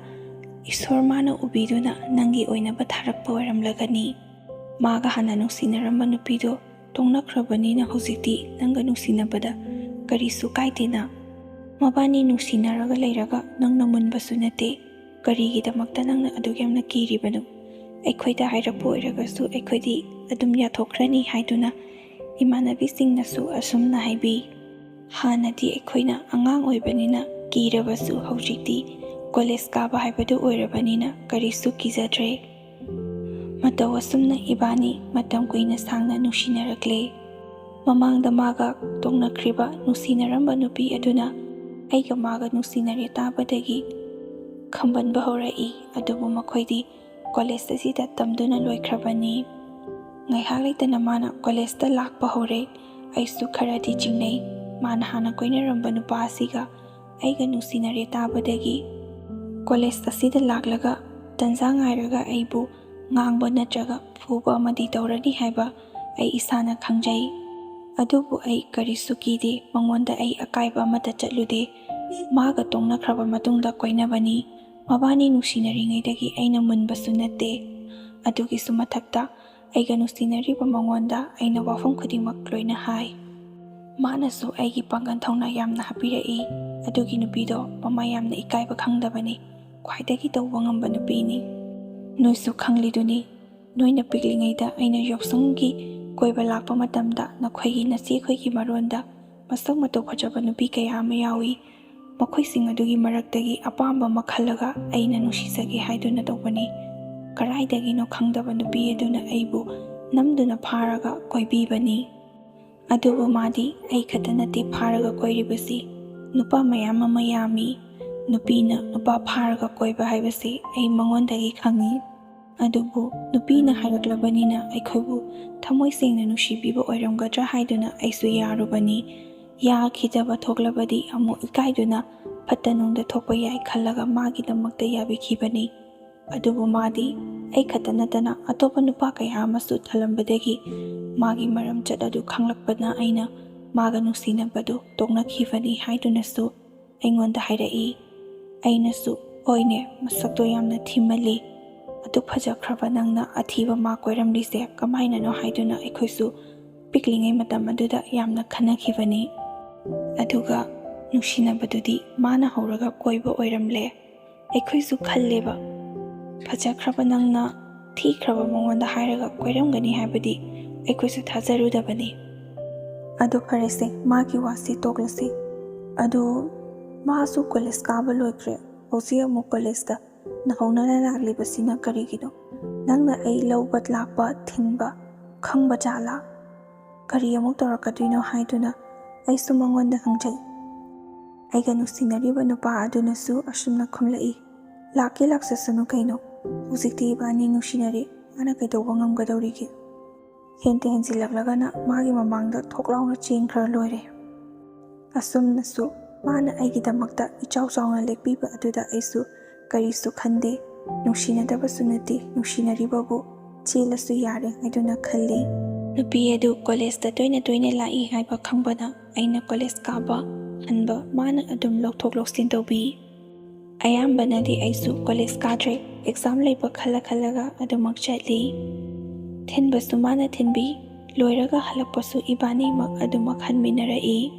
ꯏꯁꯣꯔ ꯃꯥꯅ ꯎꯕꯤꯗꯨꯅ ꯅꯪꯒꯤ ꯑꯣꯏꯅꯕ ꯊꯥꯔꯛꯄ ꯑꯣꯏꯔꯝꯂꯒꯅꯤ꯫ ꯃꯥꯒ ꯍꯥꯟꯅ ꯅꯨꯡꯁꯤꯅꯔꯝꯕ ꯅꯨꯄꯤꯗꯣ ꯇꯣꯛꯅꯈ꯭ꯔꯕꯅꯤꯅ ꯍꯧꯖꯤꯛꯇꯤ ꯅꯪꯒ ꯅꯨꯡꯁꯤꯅꯕꯗ ꯀꯔꯤꯁꯨ ꯀꯥꯏꯗꯦꯅ꯫ ꯃꯕꯥꯅꯤ ꯅꯨꯡꯁꯤꯅꯔꯒ ꯂꯩꯔꯒ ꯅꯪꯅ ꯃꯨꯟꯕꯁꯨ ꯅꯠꯇꯦ꯫ ꯀꯔꯤꯒꯤꯗꯃꯛꯇ ꯅꯪꯅ ꯑꯗꯨꯛ ꯌꯥꯝꯅ ꯀꯤꯔꯤꯕꯅꯣ? ꯑꯩꯈꯣꯏꯗ ꯍꯥꯏꯔꯛꯄ ꯑꯣꯏꯔꯒꯁꯨ ꯑꯩꯈꯣꯏꯗꯤ ꯑꯗꯨꯝ ꯌꯥꯊꯣꯛꯈ꯭ꯔꯅꯤ" ꯍꯥꯏꯗꯨꯅ ꯏꯃꯥꯟꯅꯕꯤꯁꯤꯡꯅꯁꯨ ꯑꯁꯨꯝꯅ ꯍꯥꯏꯕꯤ꯫ ꯍꯥꯟꯅꯗꯤ ꯑꯩꯈꯣꯏꯅ ꯑꯉꯥꯡ ꯑꯣꯏꯕꯅꯤꯅ ꯀꯤꯔꯕꯁꯨ ꯍꯧꯖꯤꯛꯇꯤ ꯀꯣꯂꯦꯖ ꯀꯥꯕ ꯍꯥꯏꯕꯗꯨ ꯑꯣꯏꯔꯕꯅꯤꯅ ꯀꯔꯤꯁꯨ ꯀꯤꯖꯗ꯭ꯔꯦ꯫ ꯃꯇꯧ ꯑꯁꯨꯝꯅ ꯏꯕꯥꯅꯤ ꯃꯇꯝ ꯀꯨꯏꯅ ꯁꯥꯡꯅ ꯅꯨꯡꯁꯤꯅꯔꯛꯂꯦ꯫ ꯃꯃꯥꯡꯗ ꯃꯥꯒ ꯇꯣꯛꯅꯈ꯭ꯔꯤꯕ ꯅꯨꯡꯁꯤꯅꯔꯝꯕ ꯅꯨꯄꯤ ꯑꯗꯨꯅ ꯑꯩꯒ ꯃꯥꯒ ꯅꯨꯡꯁꯤꯅꯔꯦ ꯇꯥꯕꯗꯒꯤ ꯈꯝꯕꯟꯕ ꯍꯧꯔꯛꯏ꯫ ꯑꯗꯨꯕꯨ ꯃꯈꯣꯏꯗꯤ ꯀꯣꯂꯦꯖ ꯑꯁꯤꯗ ꯇꯝꯗꯨꯅ ꯂꯣꯏꯈ꯭ꯔꯕꯅꯤ꯫ ꯉꯥꯏꯍꯥꯛ ꯂꯩꯇꯅ ꯃꯥꯅ ꯀꯣꯂꯦꯖꯇ ꯂꯥꯛꯄ ꯍꯧꯔꯦ꯫ ꯑꯩꯁꯨ ꯈꯔꯗꯤ ꯆꯤꯡꯅꯩ꯫ ꯃꯥꯅ ꯍꯥꯟꯅ ꯀꯣꯏꯅꯔꯝꯕ ꯅꯨꯄꯥ ꯑꯁꯤꯒ ꯑꯩꯒ ꯅꯨꯡꯁꯤꯅꯔꯦ ꯇꯥꯕꯗꯒꯤ ꯀꯣꯂꯦꯖ ꯑꯁꯤꯗ ꯂꯥꯛꯂꯒ ꯇꯟꯖꯥ ꯉꯥꯏꯔꯒ ꯑꯩꯕꯨ ꯉꯥꯡꯕ ꯅꯠꯇ꯭ꯔꯒ ꯐꯨꯕ ꯑꯃꯗꯤ ꯇꯧꯔꯅꯤ ꯍꯥꯏꯕ ꯑꯩ ꯏꯁꯥꯅ ꯈꯪꯖꯩ꯫ ꯑꯗꯨꯕꯨ ꯑꯩ ꯀꯔꯤꯁꯨ ꯀꯤꯗꯦ꯫ ꯃꯉꯣꯟꯗ ꯑꯩ ꯑꯀꯥꯏꯕ ꯑꯃꯠꯇ ꯆꯠꯂꯨꯗꯦ꯫ ꯃꯥꯒ ꯇꯣꯛꯅꯈ꯭ꯔꯕ ꯃꯇꯨꯡꯗ ꯀꯣꯏꯅꯕꯅꯤ꯫ ꯃꯕꯥꯅꯤ ꯅꯨꯡꯁꯤꯅꯔꯤꯉꯩꯗꯒꯤ ꯑꯩꯅ ꯃꯨꯟꯕꯁꯨ ꯅꯠꯇꯦ꯫ ꯑꯗꯨꯒꯤꯁꯨ ꯃꯊꯛꯇ ꯑꯩꯒ ꯅꯨꯡꯁꯤꯅꯔꯤꯕ ꯃꯉꯣꯟꯗ ꯑꯩꯅ ꯋꯥꯐꯝ ꯈꯨꯗꯤꯡꯃꯛ ꯂꯣꯏꯅ ꯍꯥꯏ꯫ ꯃꯥꯅꯁꯨ ꯑꯩꯒꯤ ꯄꯥꯡꯒꯜ ꯊꯧꯅꯥ ꯌꯥꯝꯅ ꯍꯥꯞꯄꯤꯔꯛꯏ꯫ ꯑꯗꯨꯒꯤ ꯅꯨꯄꯤꯗꯣ ꯃꯃꯥ ꯌꯥꯝꯅ ꯏꯀꯥꯏꯕ ꯈꯪꯗꯕꯅꯤ, ꯈ꯭ꯋꯥꯏꯗꯒꯤ ꯇꯧꯕ ꯉꯝꯕ ꯅꯨꯄꯤꯅꯤ꯫ ꯅꯣꯏꯁꯨ ꯈꯪꯂꯤꯗꯨꯅꯤ, ꯅꯣꯏꯅ ꯄꯤꯛꯂꯤꯉꯩꯗ ꯑꯩꯅ ꯌꯥꯎꯁꯪꯒꯤ ꯀꯣꯏꯕ ꯂꯥꯛꯄ ꯃꯇꯝꯗ ꯅꯈꯣꯏꯒꯤ ꯅꯆꯦꯈꯣꯏꯒꯤ ꯃꯔꯣꯟꯗ ꯃꯁꯛ ꯃꯇꯧ ꯐꯖꯕ ꯅꯨꯄꯤ ꯀꯌꯥ ꯑꯃ ꯌꯥꯎꯏ꯫ ꯃꯈꯣꯏꯁꯤꯡ ꯑꯗꯨꯒꯤ ꯃꯔꯛꯇꯒꯤ ꯑꯄꯥꯝꯕ ꯑꯃ ꯈꯜꯂꯒ ꯑꯩꯅ ꯅꯨꯡꯁꯤꯖꯒꯦ ꯍꯥꯏꯗꯨꯅ ꯇꯧꯕꯅꯤ꯫ ꯀꯔꯥꯏꯗꯒꯤꯅꯣ ꯈꯪꯗꯕ ꯅꯨꯄꯤ ꯑꯗꯨꯅ ꯑꯩꯕꯨ ꯅꯝꯗꯨꯅ ꯐꯥꯔꯒ ꯀꯣꯏꯕꯤꯕꯅꯤ꯫ ꯑꯗꯨꯕꯨ ꯃꯥꯗꯤ ꯑꯩ ꯈꯛꯇ ꯅꯠꯇꯦ ꯐꯥꯔꯒ ꯀꯣꯏꯔꯤꯕꯁꯤ, ꯅꯨꯄꯥ ꯃꯌꯥꯝ ꯑꯃ ꯌꯥꯝꯃꯤ꯫ ꯅꯨꯄꯤꯅ ꯅꯨꯄꯥ ꯐꯥꯔꯒ ꯀꯣꯏꯕ ꯍꯥꯏꯕꯁꯤ ꯑꯩ ꯃꯉꯣꯟꯗꯒꯤ ꯈꯪꯏ꯫ ꯑꯗꯨꯕꯨ ꯅꯨꯄꯤꯅ ꯍꯥꯏꯔꯛꯂꯕꯅꯤꯅ ꯑꯩꯈꯣꯏꯕꯨ ꯊꯃꯣꯏ ꯁꯦꯡꯅ ꯅꯨꯡꯁꯤꯕꯤꯕ ꯑꯣꯏꯔꯝꯒꯗ꯭ꯔꯥ ꯍꯥꯏꯗꯨꯅ ꯑꯩꯁꯨ ꯌꯥꯔꯨꯕꯅꯤ꯫ ꯌꯥꯈꯤꯗꯕ ꯊꯣꯛꯂꯕꯗꯤ ꯑꯃꯨꯛ ꯏꯀꯥꯏꯗꯨꯅ ꯐꯠꯇ ꯅꯨꯡꯗ ꯊꯣꯛꯄ ꯌꯥꯏ ꯈꯜꯂꯒ ꯃꯥꯒꯤꯗꯃꯛꯇ ꯌꯥꯕꯤꯈꯤꯕꯅꯤ꯫ ꯑꯗꯨꯕꯨ ꯃꯥꯗꯤ ꯑꯩ ꯈꯛꯇ ꯅꯠꯇꯅ ꯑꯇꯣꯞꯄ ꯅꯨꯄꯥ ꯀꯌꯥ ꯑꯃꯁꯨ ꯊꯜꯂꯝꯕꯗꯒꯤ ꯃꯥꯒꯤ ꯃꯔꯝꯆꯠ ꯑꯗꯨ ꯈꯪꯂꯛꯄꯅ ꯑꯩꯅ ꯃꯥꯒ ꯅꯨꯡꯁꯤꯅꯕꯗꯨ ꯇꯣꯛꯅꯈꯤꯕꯅꯤ ꯍꯥꯏꯗꯨꯅꯁꯨ ꯑꯩꯉꯣꯟꯗ ꯍꯥꯏꯔꯛꯏ꯫ ꯑꯩꯅꯁꯨ, "ꯍꯣꯏꯅꯦ, ꯃꯁꯛꯇꯣ ꯌꯥꯝꯅ ꯊꯤꯃꯜꯂꯤ꯫ ꯑꯗꯨꯛ ꯐꯖꯈ꯭ꯔꯕ ꯅꯪꯅ ꯑꯊꯤꯕ ꯃꯥ ꯀꯣꯏꯔꯝꯂꯤꯁꯦ ꯀꯃꯥꯏꯅꯅꯣ?" ꯍꯥꯏꯗꯨꯅ ꯑꯩꯈꯣꯏꯁꯨ ꯄꯤꯛꯂꯤꯉꯩ ꯃꯇꯝ ꯑꯗꯨꯗ ꯌꯥꯝꯅ ꯈꯟꯅꯈꯤꯕꯅꯤ꯫ ꯑꯗꯨꯒ ꯅꯨꯡꯁꯤꯅꯕꯗꯨꯗꯤ ꯃꯥꯅ ꯍꯧꯔꯒ ꯀꯣꯏꯕ ꯑꯣꯏꯔꯝꯂꯦ꯫ ꯑꯩꯈꯣꯏꯁꯨ ꯈꯜꯂꯦꯕ, ꯐꯖꯈ꯭ꯔꯕ ꯅꯪꯅ ꯊꯤꯈ꯭ꯔꯕ ꯃꯉꯣꯟꯗ ꯍꯥꯏꯔꯒ ꯀꯣꯏꯔꯝꯒꯅꯤ ꯍꯥꯏꯕꯗꯤ ꯑꯩꯈꯣꯏꯁꯨ ꯊꯥꯖꯔꯨꯗꯕꯅꯤ꯫ ꯑꯗꯨ ꯐꯔꯦꯁꯦ, ꯃꯥꯒꯤ ꯋꯥꯁꯤ ꯇꯣꯛꯂꯁꯤ꯫ ꯑꯗꯨ ꯃꯥꯁꯨ ꯀꯣꯂꯦꯖ ꯀꯥꯕ ꯂꯣꯏꯈ꯭ꯔꯦ, ꯍꯧꯖꯤꯛ ꯑꯃꯨꯛ ꯀꯣꯂꯦꯖꯇ ꯅꯧꯍꯧꯅꯅ ꯂꯥꯛꯂꯤꯕꯁꯤꯅ ꯀꯔꯤꯒꯤꯅꯣ? ꯅꯪꯅ ꯑꯩ ꯂꯧꯕ ꯂꯥꯛꯄ, ꯊꯤꯟꯕ ꯈꯪꯕ ꯖꯥꯠꯂꯥ? ꯀꯔꯤ ꯑꯃꯨꯛ ꯇꯧꯔꯛꯀꯗꯣꯏꯅꯣ ꯍꯥꯏꯗꯨꯅ ꯑꯩꯁꯨ ꯃꯉꯣꯟꯗ ꯍꯪꯖꯩ꯫ ꯑꯩꯒ ꯅꯨꯡꯁꯤꯅꯔꯤꯕ ꯅꯨꯄꯥ ꯑꯗꯨꯅꯁꯨ ꯑꯁꯨꯝꯅ ꯈꯨꯝꯂꯛꯏ, "ꯂꯥꯛꯀꯦ ꯂꯥꯛꯆꯁꯅꯨ ꯀꯩꯅꯣ, ꯍꯧꯖꯤꯛꯇꯤ ꯏꯕꯥꯅꯤ ꯅꯨꯡꯁꯤꯅꯔꯦ, ꯃꯥꯅ ꯀꯩꯗꯧꯕ ꯉꯝꯒꯗꯧꯔꯤꯒꯦ?" ꯍꯦꯟꯇ ꯍꯦꯟꯖꯤꯜꯂꯛꯂꯒꯅ ꯃꯥꯒꯤ ꯃꯃꯥꯡꯗ ꯊꯣꯛ ꯂꯥꯎꯅ ꯆꯦꯟꯈ꯭ꯔ ꯂꯣꯏꯔꯦ꯫ ꯑꯁꯨꯝꯅꯁꯨ ꯃꯥꯅ ꯑꯩꯒꯤꯗꯃꯛꯇ ꯏꯆꯥꯎ ꯆꯥꯎꯅ ꯂꯦꯞꯄꯤꯕ ꯑꯗꯨꯗ ꯑꯩꯁꯨ ꯀꯔꯤꯁꯨ ꯈꯟꯗꯦ꯫ ꯅꯨꯡꯁꯤꯅꯗꯕꯁꯨ ꯅꯠꯇꯦ, ꯅꯨꯡꯁꯤꯅꯔꯤꯕꯕꯨ ꯆꯦꯜꯂꯁꯨ ꯌꯥꯔꯦ ꯍꯥꯏꯗꯨꯅ ꯈꯜꯂꯤ꯫ ꯅꯨꯄꯤ ꯑꯗꯨ ꯀꯣꯂꯦꯖꯇ ꯇꯣꯏꯅ ꯇꯣꯏꯅ ꯂꯥꯛꯏ ꯍꯥꯏꯕ ꯈꯪꯕꯅ ꯑꯩꯅ ꯀꯣꯂꯦꯖ ꯀꯥꯕ ꯍꯟꯕ ꯃꯥꯅ ꯑꯗꯨꯝ ꯂꯧꯊꯣꯛ ꯂꯧꯁꯤꯟ ꯇꯧꯕꯤ꯫ ꯑꯌꯥꯝꯕꯅꯗꯤ ꯑꯩꯁꯨ ꯀꯣꯂꯦꯖ ꯀꯥꯗ꯭ꯔꯦ, ꯑꯦꯛꯖꯥꯝ ꯂꯩꯕ ꯈꯜꯂ ꯈꯜꯂꯒ ꯑꯗꯨꯃꯛ ꯆꯠꯂꯤ꯫ ꯊꯤꯟꯕꯁꯨ ꯃꯥꯅ ꯊꯤꯟꯕꯤ, ꯂꯣꯏꯔꯒ ꯍꯜꯂꯛꯄꯁꯨ ꯏꯕꯥꯅꯤꯃꯛ ꯑꯗꯨꯃꯛ ꯍꯟꯃꯤꯟꯅꯔꯛꯏ꯫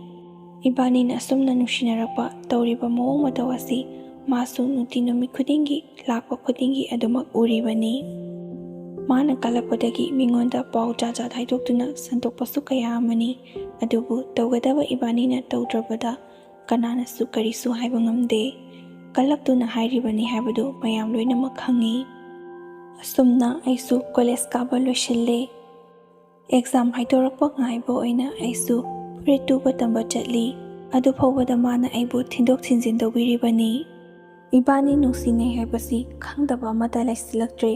ꯏꯕꯥꯅꯤꯅ ꯑꯁꯨꯝꯅ ꯅꯨꯡꯁꯤꯅꯔꯛꯄ ꯇꯧꯔꯤꯕ ꯃꯑꯣꯡ ꯃꯇꯧ ꯑꯁꯤ ꯃꯥꯁꯨ ꯅꯨꯡꯇꯤ ꯅꯨꯃꯤꯠ ꯈꯨꯗꯤꯡꯒꯤ, ꯂꯥꯛꯄ ꯈꯨꯗꯤꯡꯒꯤ ꯑꯗꯨꯃꯛ ꯎꯔꯤꯕꯅꯤ꯫ ꯃꯥꯅ ꯀꯜꯂꯛꯄꯗꯒꯤ ꯃꯤꯉꯣꯟꯗ ꯄꯥꯎ ꯖꯥꯠ ꯖꯥꯠ ꯍꯥꯏꯗꯣꯛꯇꯨꯅ ꯁꯟꯗꯣꯛꯄꯁꯨ ꯀꯌꯥ ꯑꯃꯅꯤ꯫ ꯑꯗꯨꯕꯨ ꯇꯧꯒꯗꯕ ꯏꯕꯥꯅꯤꯅ ꯇꯧꯗ꯭ꯔꯕꯗ ꯀꯅꯥꯅꯁꯨ ꯀꯔꯤꯁꯨ ꯍꯥꯏꯕ ꯉꯝꯗꯦ꯫ ꯀꯜꯂꯛꯇꯨꯅ ꯍꯥꯏꯔꯤꯕꯅꯤ ꯍꯥꯏꯕꯗꯨ ꯃꯌꯥꯝ ꯂꯣꯏꯅꯃꯛ ꯈꯪꯏ꯫ ꯑꯁꯨꯝꯅ ꯑꯩꯁꯨ ꯀꯣꯂꯦꯖ ꯀꯥꯕ ꯂꯣꯏꯁꯤꯜꯂꯦ꯫ ꯑꯦꯛꯖꯥꯝ ꯍꯥꯏꯗꯣꯔꯛꯄ ꯉꯥꯏꯕ ꯑꯣꯏꯅ ꯑꯩꯁꯨ ꯐꯨꯔꯤꯠ ꯇꯨꯕ ꯇꯝꯕ ꯆꯠꯂꯤ꯫ ꯑꯗꯨ ꯐꯥꯎꯕꯗ ꯃꯥꯅ ꯑꯩꯕꯨ ꯊꯤꯟꯗꯣꯛ ꯊꯤꯟꯖꯤꯟ ꯇꯧꯕꯤꯔꯤꯕꯅꯤ꯫ ꯏꯕꯥꯅꯤ ꯅꯨꯡꯁꯤꯅꯩ ꯍꯥꯏꯕꯁꯤ ꯈꯪꯗꯕ ꯑꯃꯠꯇ ꯂꯩꯁꯤꯜꯂꯛꯇ꯭ꯔꯦ꯫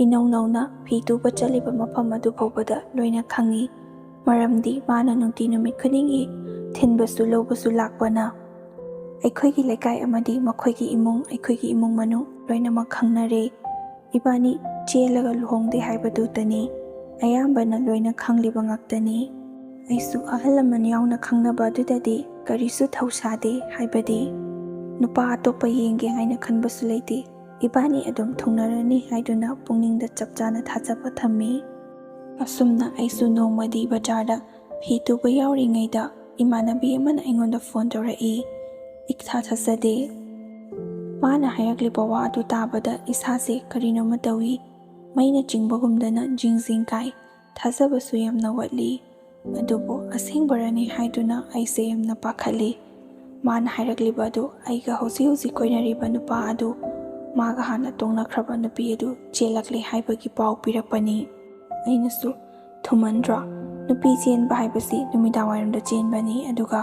ꯏꯅꯧ ꯅꯧꯅ ꯐꯤ ꯇꯨꯕ ꯆꯠꯂꯤꯕ ꯃꯐꯝ ꯑꯗꯨ ꯐꯥꯎꯕꯗ ꯂꯣꯏꯅ ꯈꯪꯏ꯫ ꯃꯔꯝꯗꯤ ꯃꯥꯅ ꯅꯨꯡꯇꯤ ꯅꯨꯃꯤꯠ ꯈꯨꯗꯤꯡꯒꯤ ꯊꯤꯟꯕꯁꯨ ꯂꯧꯕꯁꯨ ꯂꯥꯛꯄꯅ꯫ ꯑꯩꯈꯣꯏꯒꯤ ꯂꯩꯀꯥꯏ ꯑꯃꯗꯤ ꯃꯈꯣꯏꯒꯤ ꯏꯃꯨꯡ, ꯑꯩꯈꯣꯏꯒꯤ ꯏꯃꯨꯡ ꯃꯅꯨꯡ ꯂꯣꯏꯅꯃꯛ ꯈꯪꯅꯔꯦ꯫ ꯏꯕꯥꯅꯤ ꯆꯦꯜꯂꯒ ꯂꯨꯍꯣꯡꯗꯦ ꯍꯥꯏꯕꯗꯨꯇꯅꯤ ꯑꯌꯥꯝꯕꯅ ꯂꯣꯏꯅ ꯈꯪꯂꯤꯕ ꯉꯥꯛꯇꯅꯤ꯫ ꯑꯩꯁꯨ ꯑꯍꯜ ꯂꯃꯟ ꯌꯥꯎꯅ ꯈꯪꯅꯕ ꯑꯗꯨꯗꯗꯤ ꯀꯔꯤꯁꯨ ꯊꯧꯁꯥꯗꯦ, ꯍꯥꯏꯕꯗꯤ ꯅꯨꯄꯥ ꯑꯇꯣꯞꯄ ꯌꯦꯡꯒꯦ ꯍꯥꯏꯅ ꯈꯟꯕꯁꯨ ꯂꯩꯇꯦ꯫ ꯏꯕꯥꯅꯤ ꯑꯗꯨꯝ ꯊꯨꯡꯅꯔꯅꯤ ꯍꯥꯏꯗꯨꯅ ꯄꯨꯛꯅꯤꯡꯗ ꯆꯞ ꯆꯥꯅ ꯊꯥꯖꯕ ꯊꯝꯃꯤ꯫ ꯑꯁꯨꯝꯅ ꯑꯩꯁꯨ ꯅꯣꯡꯃꯗꯤ ꯕꯖꯥꯔꯗ ꯐꯤ ꯇꯨꯕ ꯌꯥꯎꯔꯤꯉꯩꯗ ꯏꯃꯥꯟꯅꯕꯤ ꯑꯃꯅ ꯑꯩꯉꯣꯟꯗ ꯐꯣꯟ ꯇꯧꯔꯛꯏ꯫ ꯏꯊꯥ ꯊꯥꯖꯗꯦ꯫ ꯃꯥꯅ ꯍꯥꯏꯔꯛꯂꯤꯕ ꯋꯥ ꯑꯗꯨ ꯇꯥꯕꯗ ꯏꯁꯥꯁꯦ ꯀꯔꯤꯅꯣꯃ ꯇꯧꯏ꯫ ꯃꯩꯅ ꯆꯤꯡꯕꯒꯨꯝꯗꯅ ꯖꯤꯡ ꯖꯤꯡ ꯀꯥꯏ꯫ ꯊꯥꯖꯕꯁꯨ ꯌꯥꯝꯅ ꯋꯥꯠꯂꯤ꯫ ꯑꯗꯨꯕꯨ ꯑꯁꯦꯡꯕꯔꯅꯤ ꯍꯥꯏꯗꯨꯅ ꯑꯩꯁꯦ ꯌꯥꯝꯅ ꯄꯥꯈꯠꯂꯤ꯫ ꯃꯥꯅ ꯍꯥꯏꯔꯛꯂꯤꯕ ꯑꯗꯨ ꯑꯩꯒ ꯍꯧꯖꯤꯛ ꯍꯧꯖꯤꯛ ꯀꯣꯏꯅꯔꯤꯕ ꯅꯨꯄꯥ ꯑꯗꯨ, ꯃꯥꯒ ꯍꯥꯟꯅ ꯇꯣꯡꯅꯈ꯭ꯔꯕ ꯅꯨꯄꯤ ꯑꯗꯨ ꯆꯦꯜꯂꯛꯂꯦ ꯍꯥꯏꯕꯒꯤ ꯄꯥꯎ ꯄꯤꯔꯛꯄꯅꯤ꯫ ꯑꯩꯅꯁꯨ, "ꯊꯨꯃꯟꯗ꯭ꯔꯣ? ꯅꯨꯄꯤ ꯆꯦꯟꯕ ꯍꯥꯏꯕꯁꯤ ꯅꯨꯃꯤꯗꯥꯡꯋꯥꯏꯔꯝꯗ ꯆꯦꯟꯕꯅꯤ, ꯑꯗꯨꯒ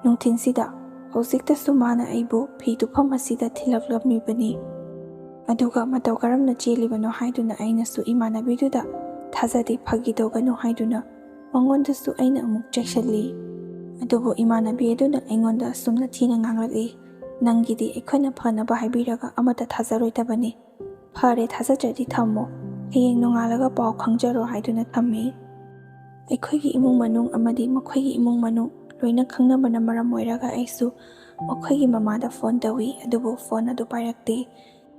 ꯅꯨꯡꯊꯤꯟꯁꯤꯗ ꯍꯧꯖꯤꯛꯇꯁꯨ ꯃꯥꯅ ꯑꯩꯕꯨ ꯐꯤ ꯇꯨꯐꯝ ꯑꯁꯤꯗ ꯊꯤꯜꯂꯛꯂꯝꯃꯤꯕꯅꯤ꯫ ꯑꯗꯨꯒ ꯃꯇꯧ ꯀꯔꯝꯅ ꯆꯦꯜꯂꯤꯕꯅꯣ?" ꯍꯥꯏꯗꯨꯅ ꯑꯩꯅꯁꯨ ꯏꯃꯥꯟꯅꯕꯤꯗꯨꯗ, "ꯊꯥꯖꯗꯦ, ꯐꯥꯒꯤ ꯇꯧꯒꯅꯨ" ꯍꯥꯏꯗꯨꯅ ꯃꯉꯣꯟꯗꯁꯨ ꯑꯩꯅ ꯑꯃꯨꯛ ꯆꯩꯁꯤꯜꯂꯤ꯫ ꯑꯗꯨꯕꯨ ꯏꯃꯥꯟꯅꯕꯤ ꯑꯗꯨꯅ ꯑꯩꯉꯣꯟꯗ ꯑꯁꯨꯝꯅ ꯊꯤꯅ ꯉꯥꯡꯂꯛꯏ, "ꯅꯪꯒꯤꯗꯤ ꯑꯩꯈꯣꯏꯅ ꯐꯅꯕ ꯍꯥꯏꯕꯤꯔꯒ ꯑꯃꯠꯇ ꯊꯥꯖꯔꯣꯏꯗꯕꯅꯤ꯫ ꯐꯔꯦ, ꯊꯥꯖꯗ꯭ꯔꯗꯤ ꯊꯝꯃꯣ꯫ ꯍꯌꯦꯡ ꯅꯣꯡꯉꯥꯜꯂꯒ ꯄꯥꯎ ꯈꯪꯖꯔꯣ" ꯍꯥꯏꯗꯨꯅ ꯊꯝꯃꯤ꯫ ꯑꯩꯈꯣꯏꯒꯤ ꯏꯃꯨꯡ ꯃꯅꯨꯡ ꯑꯃꯗꯤ ꯃꯈꯣꯏꯒꯤ ꯏꯃꯨꯡ ꯃꯅꯨꯡ ꯂꯣꯏꯅ ꯈꯪꯅꯕꯅ ꯃꯔꯝ ꯑꯣꯏꯔꯒ ꯑꯩꯁꯨ ꯃꯈꯣꯏꯒꯤ ꯃꯃꯥꯗ ꯐꯣꯟ ꯇꯧꯏ, ꯑꯗꯨꯕꯨ ꯐꯣꯟ ꯑꯗꯨ ꯄꯥꯏꯔꯛꯇꯦ꯫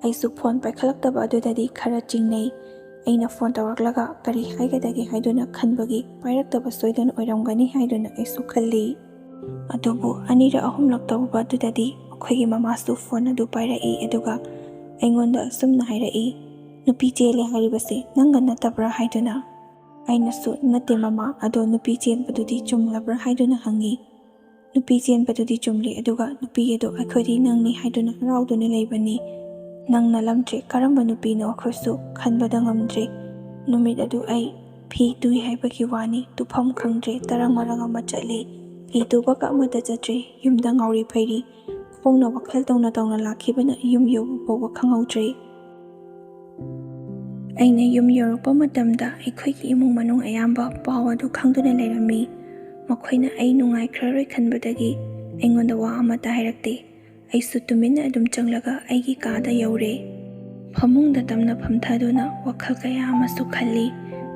ꯑꯩꯁꯨ ꯐꯣꯟ ꯄꯥꯏꯈꯠꯂꯛꯇꯕ ꯑꯗꯨꯗꯗꯤ ꯈꯔ ꯆꯤꯡꯅꯩ꯫ ꯑꯩꯅ ꯐꯣꯟ ꯇꯧꯔꯛꯂꯒ ꯀꯔꯤ ꯍꯥꯏꯒꯗꯒꯦ ꯍꯥꯏꯗꯨꯅ ꯈꯟꯕꯒꯤ ꯄꯥꯏꯔꯛꯇꯕ ꯁꯣꯏꯗꯅ ꯑꯣꯏꯔꯝꯒꯅꯤ ꯍꯥꯏꯗꯨꯅ ꯑꯩꯁꯨ ꯈꯜꯂꯤ꯫ ꯑꯗꯨꯕꯨ ꯑꯅꯤꯔꯛ ꯑꯍꯨꯝꯂꯛ ꯇꯧꯕ ꯑꯗꯨꯗꯗꯤ ꯃꯈꯣꯏꯒꯤ ꯃꯃꯥꯁꯨ ꯐꯣꯟ ꯑꯗꯨ ꯄꯥꯏꯔꯛꯏ, ꯑꯗꯨꯒ ꯑꯩꯉꯣꯟꯗ ꯑꯁꯨꯝꯅ ꯍꯥꯏꯔꯛꯏ, "ꯅꯨꯄꯤ ꯆꯦꯜꯂꯦ ꯍꯥꯏꯔꯤꯕꯁꯦ ꯅꯪꯒ ꯅꯠꯇꯕ꯭ꯔꯥ?" ꯍꯥꯏꯗꯨꯅ꯫ ꯑꯩꯅꯁꯨ, "ꯅꯠꯇꯦ ꯃꯃꯥ, ꯑꯗꯣ ꯅꯨꯄꯤ ꯆꯦꯟꯕꯗꯨꯗꯤ ꯆꯨꯝꯂꯕ꯭ꯔꯥ?" ꯍꯥꯏꯗꯨꯅ ꯍꯪꯉꯤ꯫ "ꯅꯨꯄꯤ ꯆꯦꯟꯕꯗꯨꯗꯤ ꯆꯨꯝꯂꯦ, ꯑꯗꯨꯒ ꯅꯨꯄꯤ ꯑꯗꯨ ꯑꯩꯈꯣꯏꯗꯤ ꯅꯪꯅꯤ ꯍꯥꯏꯗꯨꯅ ꯍꯔꯥꯎꯗꯨꯅ ꯂꯩꯕꯅꯤ꯫ ꯅꯪ ꯅꯠꯂꯝꯗ꯭ꯔꯦ, ꯀꯔꯝꯕ ꯅꯨꯄꯤꯅꯣ ꯑꯩꯈꯣꯏꯁꯨ ꯈꯟꯕꯗ ꯉꯝꯗ꯭ꯔꯦ꯫ ꯅꯨꯃꯤꯠ ꯑꯗꯨ ꯑꯩ ꯐꯤ ꯇꯨꯏ ꯍꯥꯏꯕꯒꯤ ꯋꯥꯅꯤ, ꯇꯨꯐꯝ ꯈꯪꯗ꯭ꯔꯦ, ꯇꯔꯪ ꯃꯔꯪ ꯑꯃ ꯆꯠꯂꯤ꯫ ꯐꯤ ꯇꯨꯕꯒ ꯑꯃꯠꯇ ꯆꯠꯇ꯭ꯔꯦ, ꯌꯨꯝꯗ ꯉꯥꯎꯔꯤ ꯐꯩꯔꯤ꯫ ꯈꯣꯡꯅ ꯋꯥꯈꯜ ꯇꯧꯅ ꯇꯧꯅ ꯂꯥꯛꯈꯤꯕꯅ ꯌꯨꯝ ꯌꯧꯕ ꯐꯥꯎꯕ ꯈꯪꯍꯧꯗ꯭ꯔꯦ"꯫ ꯑꯩꯅ ꯌꯨꯝ ꯌꯧꯔꯛꯄ ꯃꯇꯝꯗ ꯑꯩꯈꯣꯏꯒꯤ ꯏꯃꯨꯡ ꯃꯅꯨꯡ ꯑꯌꯥꯝꯕ ꯄꯥꯎ ꯑꯗꯨ ꯈꯪꯗꯨꯅ ꯂꯩꯔꯝꯃꯤ꯫ ꯃꯈꯣꯏꯅ ꯑꯩ ꯅꯨꯡꯉꯥꯏꯈ꯭ꯔꯔꯣꯏ ꯈꯟꯕꯗꯒꯤ ꯑꯩꯉꯣꯟꯗ ꯋꯥ ꯑꯃꯠꯇ ꯍꯥꯏꯔꯛꯇꯦ꯫ ꯑꯩꯁꯨ ꯇꯨꯃꯤꯟꯅ ꯑꯗꯨꯝ ꯆꯪꯂꯒ ꯑꯩꯒꯤ ꯀꯥꯗ ꯌꯧꯔꯦ꯫ ꯐꯃꯨꯡꯗ ꯇꯝꯅ ꯐꯝꯊꯗꯨꯅ ꯋꯥꯈꯜ ꯀꯌꯥ ꯑꯃꯁꯨ ꯈꯜꯂꯤ꯫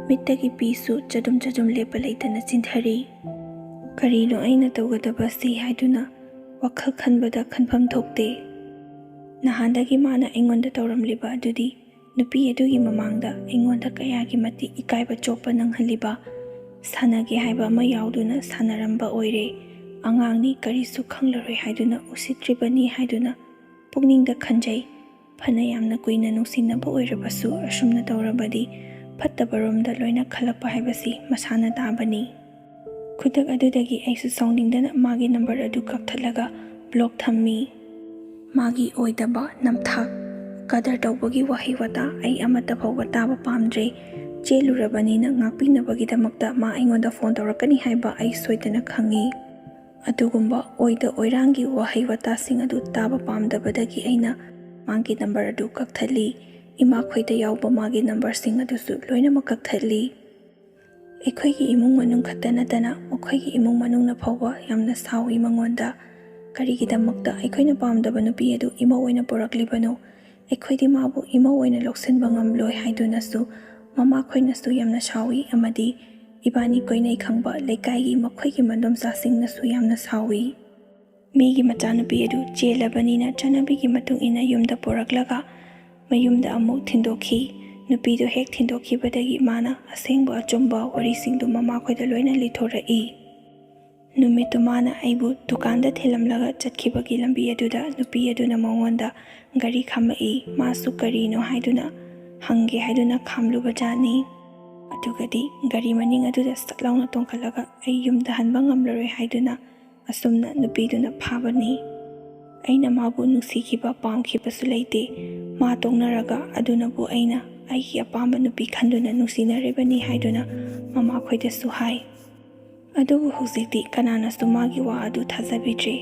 ꯃꯤꯠꯇꯒꯤ ꯄꯤꯁꯨ ꯆꯗꯨꯝ ꯆꯗꯨꯝ ꯂꯦꯞꯄ ꯂꯩꯇꯅ ꯆꯤꯟꯊꯔꯤ꯫ ꯀꯔꯤꯅꯣ ꯑꯩꯅ ꯇꯧꯒꯗꯕꯁꯤ ꯍꯥꯏꯗꯨꯅ ꯋꯥꯈꯜ ꯈꯟꯕꯗ ꯈꯟꯐꯝ ꯊꯣꯛꯇꯦ꯫ ꯅꯍꯥꯟꯗꯒꯤ ꯃꯥꯅ ꯑꯩꯉꯣꯟꯗ ꯇꯧꯔꯝꯂꯤꯕ ꯑꯗꯨꯗꯤ ꯅꯨꯄꯤ ꯑꯗꯨꯒꯤ ꯃꯃꯥꯡꯗ ꯑꯩꯉꯣꯟꯗ ꯀꯌꯥꯒꯤ ꯃꯇꯤꯛ ꯏꯀꯥꯏꯕ ꯆꯣꯛꯄ ꯅꯪꯍꯜꯂꯤꯕ꯫ ꯁꯥꯟꯅꯒꯦ ꯍꯥꯏꯕ ꯑꯃ ꯌꯥꯎꯗꯨꯅ ꯁꯥꯟꯅꯔꯝꯕ ꯑꯣꯏꯔꯦ꯫ ꯑꯉꯥꯡꯅꯤ, ꯀꯔꯤꯁꯨ ꯈꯪꯂꯔꯣꯏ ꯍꯥꯏꯗꯨꯅ ꯎꯁꯤꯠꯇ꯭ꯔꯤꯕꯅꯤ ꯍꯥꯏꯗꯨꯅ ꯄꯨꯛꯅꯤꯡꯗ ꯈꯟꯖꯩ꯫ ꯐꯅ ꯌꯥꯝꯅ ꯀꯨꯏꯅ ꯅꯨꯡꯁꯤꯅꯕ ꯑꯣꯏꯔꯕꯁꯨ ꯑꯁꯨꯝꯅ ꯇꯧꯔꯕꯗꯤ ꯐꯠꯇꯕꯔꯣꯝꯗ ꯂꯣꯏꯅ ꯈꯜꯂꯛꯄ ꯍꯥꯏꯕꯁꯤ ꯃꯁꯥꯅ ꯇꯥꯕꯅꯤ꯫ ꯈꯨꯗꯛ ꯑꯗꯨꯗꯒꯤ ꯑꯩꯁꯨ ꯁꯥꯎꯅꯤꯡꯗꯅ ꯃꯥꯒꯤ ꯅꯝꯕꯔ ꯑꯗꯨ ꯀꯛꯊꯠꯂꯒ ꯕ꯭ꯂꯣꯛ ꯊꯝꯃꯤ꯫ ꯃꯥꯒꯤ ꯑꯣꯏꯗꯕ ꯅꯝꯊꯥꯛ, ꯀꯗꯔ ꯇꯧꯕꯒꯤ ꯋꯥꯍꯩ ꯋꯥꯇꯥ ꯑꯩ ꯑꯃꯠꯇ ꯐꯥꯎꯕ ꯇꯥꯕ ꯄꯥꯝꯗ꯭ꯔꯦ꯫ ꯆꯦꯜꯂꯨꯔꯕꯅꯤꯅ ꯉꯥꯛꯄꯤꯅꯕꯒꯤꯗꯃꯛꯇ ꯃꯥ ꯑꯩꯉꯣꯟꯗ ꯐꯣꯟ ꯇꯧꯔꯛꯀꯅꯤ ꯍꯥꯏꯕ ꯑꯩ ꯁꯣꯏꯗꯅ ꯈꯪꯉꯤ꯫ ꯑꯗꯨꯒꯨꯝꯕ ꯑꯣꯏꯗ ꯑꯣꯏꯔꯥꯡꯒꯤ ꯋꯥꯍꯩ ꯋꯥꯇꯥꯁꯤꯡ ꯑꯗꯨ ꯇꯥꯕ ꯄꯥꯝꯗꯕꯗꯒꯤ ꯑꯩꯅ ꯃꯥꯒꯤ ꯅꯝꯕꯔ ꯑꯗꯨ ꯀꯛꯊꯠꯂꯤ꯫ ꯏꯃꯥꯈꯣꯏꯗ ꯌꯥꯎꯕ ꯃꯥꯒꯤ ꯅꯝꯕꯔꯁꯤꯡ ꯑꯗꯨꯁꯨ ꯂꯣꯏꯅꯃꯛ ꯀꯛꯊꯠꯂꯤ꯫ ꯑꯩꯈꯣꯏꯒꯤ ꯏꯃꯨꯡ ꯃꯅꯨꯡ ꯈꯛꯇ ꯅꯠꯇꯅ ꯃꯈꯣꯏꯒꯤ ꯏꯃꯨꯡ ꯃꯅꯨꯡꯅ ꯐꯥꯎꯕ ꯌꯥꯝꯅ ꯁꯥꯎꯏ ꯃꯉꯣꯟꯗ꯫ ꯀꯔꯤꯒꯤꯗꯃꯛꯇ ꯑꯩꯈꯣꯏꯅ ꯄꯥꯝꯗꯕ ꯅꯨꯄꯤ ꯑꯗꯨ ꯏꯃꯧ ꯑꯣꯏꯅ ꯄꯨꯔꯛꯂꯤꯕꯅꯣ? ꯑꯩꯈꯣꯏꯗꯤ ꯃꯥꯕꯨ ꯏꯃꯧ ꯑꯣꯏꯅ ꯂꯧꯁꯤꯟꯕ ꯉꯝꯂꯣꯏ ꯍꯥꯏꯗꯨꯅꯁꯨ ꯃꯃꯥꯈꯣꯏꯅꯁꯨ ꯌꯥꯝꯅ ꯁꯥꯎꯏ, ꯑꯃꯗꯤ ꯏꯕꯥꯅꯤ ꯀꯣꯏꯅꯩ ꯈꯪꯕ ꯂꯩꯀꯥꯏꯒꯤ ꯃꯈꯣꯏꯒꯤ ꯃꯗꯣꯝꯆꯥꯁꯤꯡꯅꯁꯨ ꯌꯥꯝꯅ ꯁꯥꯎꯏ꯫ ꯃꯤꯒꯤ ꯃꯆꯥꯅꯨꯄꯤ ꯑꯗꯨ ꯆꯦꯜꯂꯕꯅꯤꯅ ꯆꯠꯅꯕꯤꯒꯤ ꯃꯇꯨꯡ ꯏꯟꯅ ꯌꯨꯝꯗ ꯄꯨꯔꯛꯂꯒ ꯃꯌꯨꯝꯗ ꯑꯃꯨꯛ ꯊꯤꯟꯗꯣꯛꯈꯤ꯫ ꯅꯨꯄꯤꯗꯨ ꯍꯦꯛ ꯊꯤꯟꯗꯣꯛꯈꯤꯕꯗꯒꯤ ꯃꯥꯅ ꯑꯁꯦꯡꯕ ꯑꯆꯨꯝꯕ ꯋꯥꯔꯤꯁꯤꯡꯗꯨ ꯃꯃꯥꯈꯣꯏꯗ ꯂꯣꯏꯅ ꯂꯤꯊꯣꯔꯛꯏ꯫ ꯅꯨꯃꯤꯠꯇꯨ ꯃꯥꯅ ꯑꯩꯕꯨ ꯗꯨꯀꯥꯟꯗ ꯊꯤꯜꯂꯝꯂꯒ ꯆꯠꯈꯤꯕꯒꯤ ꯂꯝꯕꯤ ꯑꯗꯨꯗ ꯅꯨꯄꯤ ꯑꯗꯨꯅ ꯃꯉꯣꯟꯗ ꯒꯥꯔꯤ ꯈꯥꯝꯃꯛꯏ꯫ ꯃꯥꯁꯨ ꯀꯔꯤꯅꯣ ꯍꯥꯏꯗꯨꯅ ꯍꯪꯒꯦ ꯍꯥꯏꯗꯨꯅ ꯈꯥꯝꯂꯨꯕ ꯖꯥꯠꯅꯤ꯫ ꯑꯗꯨꯒꯗꯤ ꯒꯥꯔꯤ ꯃꯅꯤꯡ ꯑꯗꯨꯗ ꯁꯠ ꯂꯥꯎꯅ ꯇꯣꯡꯈꯠꯂꯒ ꯑꯩ ꯌꯨꯝꯗ ꯍꯟꯕ ꯉꯝꯂꯔꯣꯏ ꯍꯥꯏꯗꯨꯅ ꯑꯁꯨꯝꯅ ꯅꯨꯄꯤꯗꯨꯅ ꯐꯥꯕꯅꯤ꯫ ꯑꯩꯅ ꯃꯥꯕꯨ ꯅꯨꯡꯁꯤꯈꯤꯕ ꯄꯥꯝꯈꯤꯕꯁꯨ ꯂꯩꯇꯦ꯫ ꯃꯥ ꯇꯣꯛꯅꯔꯒ ꯑꯗꯨꯅꯕꯨ ꯑꯩꯅ ꯑꯩꯒꯤ ꯑꯄꯥꯝꯕ ꯅꯨꯄꯤ ꯈꯟꯗꯨꯅ ꯅꯨꯡꯁꯤꯅꯔꯤꯕꯅꯤ ꯍꯥꯏꯗꯨꯅ ꯃꯃꯥꯈꯣꯏꯗꯁꯨ ꯍꯥꯏ꯫ ꯑꯗꯨꯕꯨ ꯍꯧꯖꯤꯛꯇꯤ ꯀꯅꯥꯅꯁꯨ ꯃꯥꯒꯤ ꯋꯥ ꯑꯗꯨ ꯊꯥꯖꯕꯤꯗ꯭ꯔꯦ꯫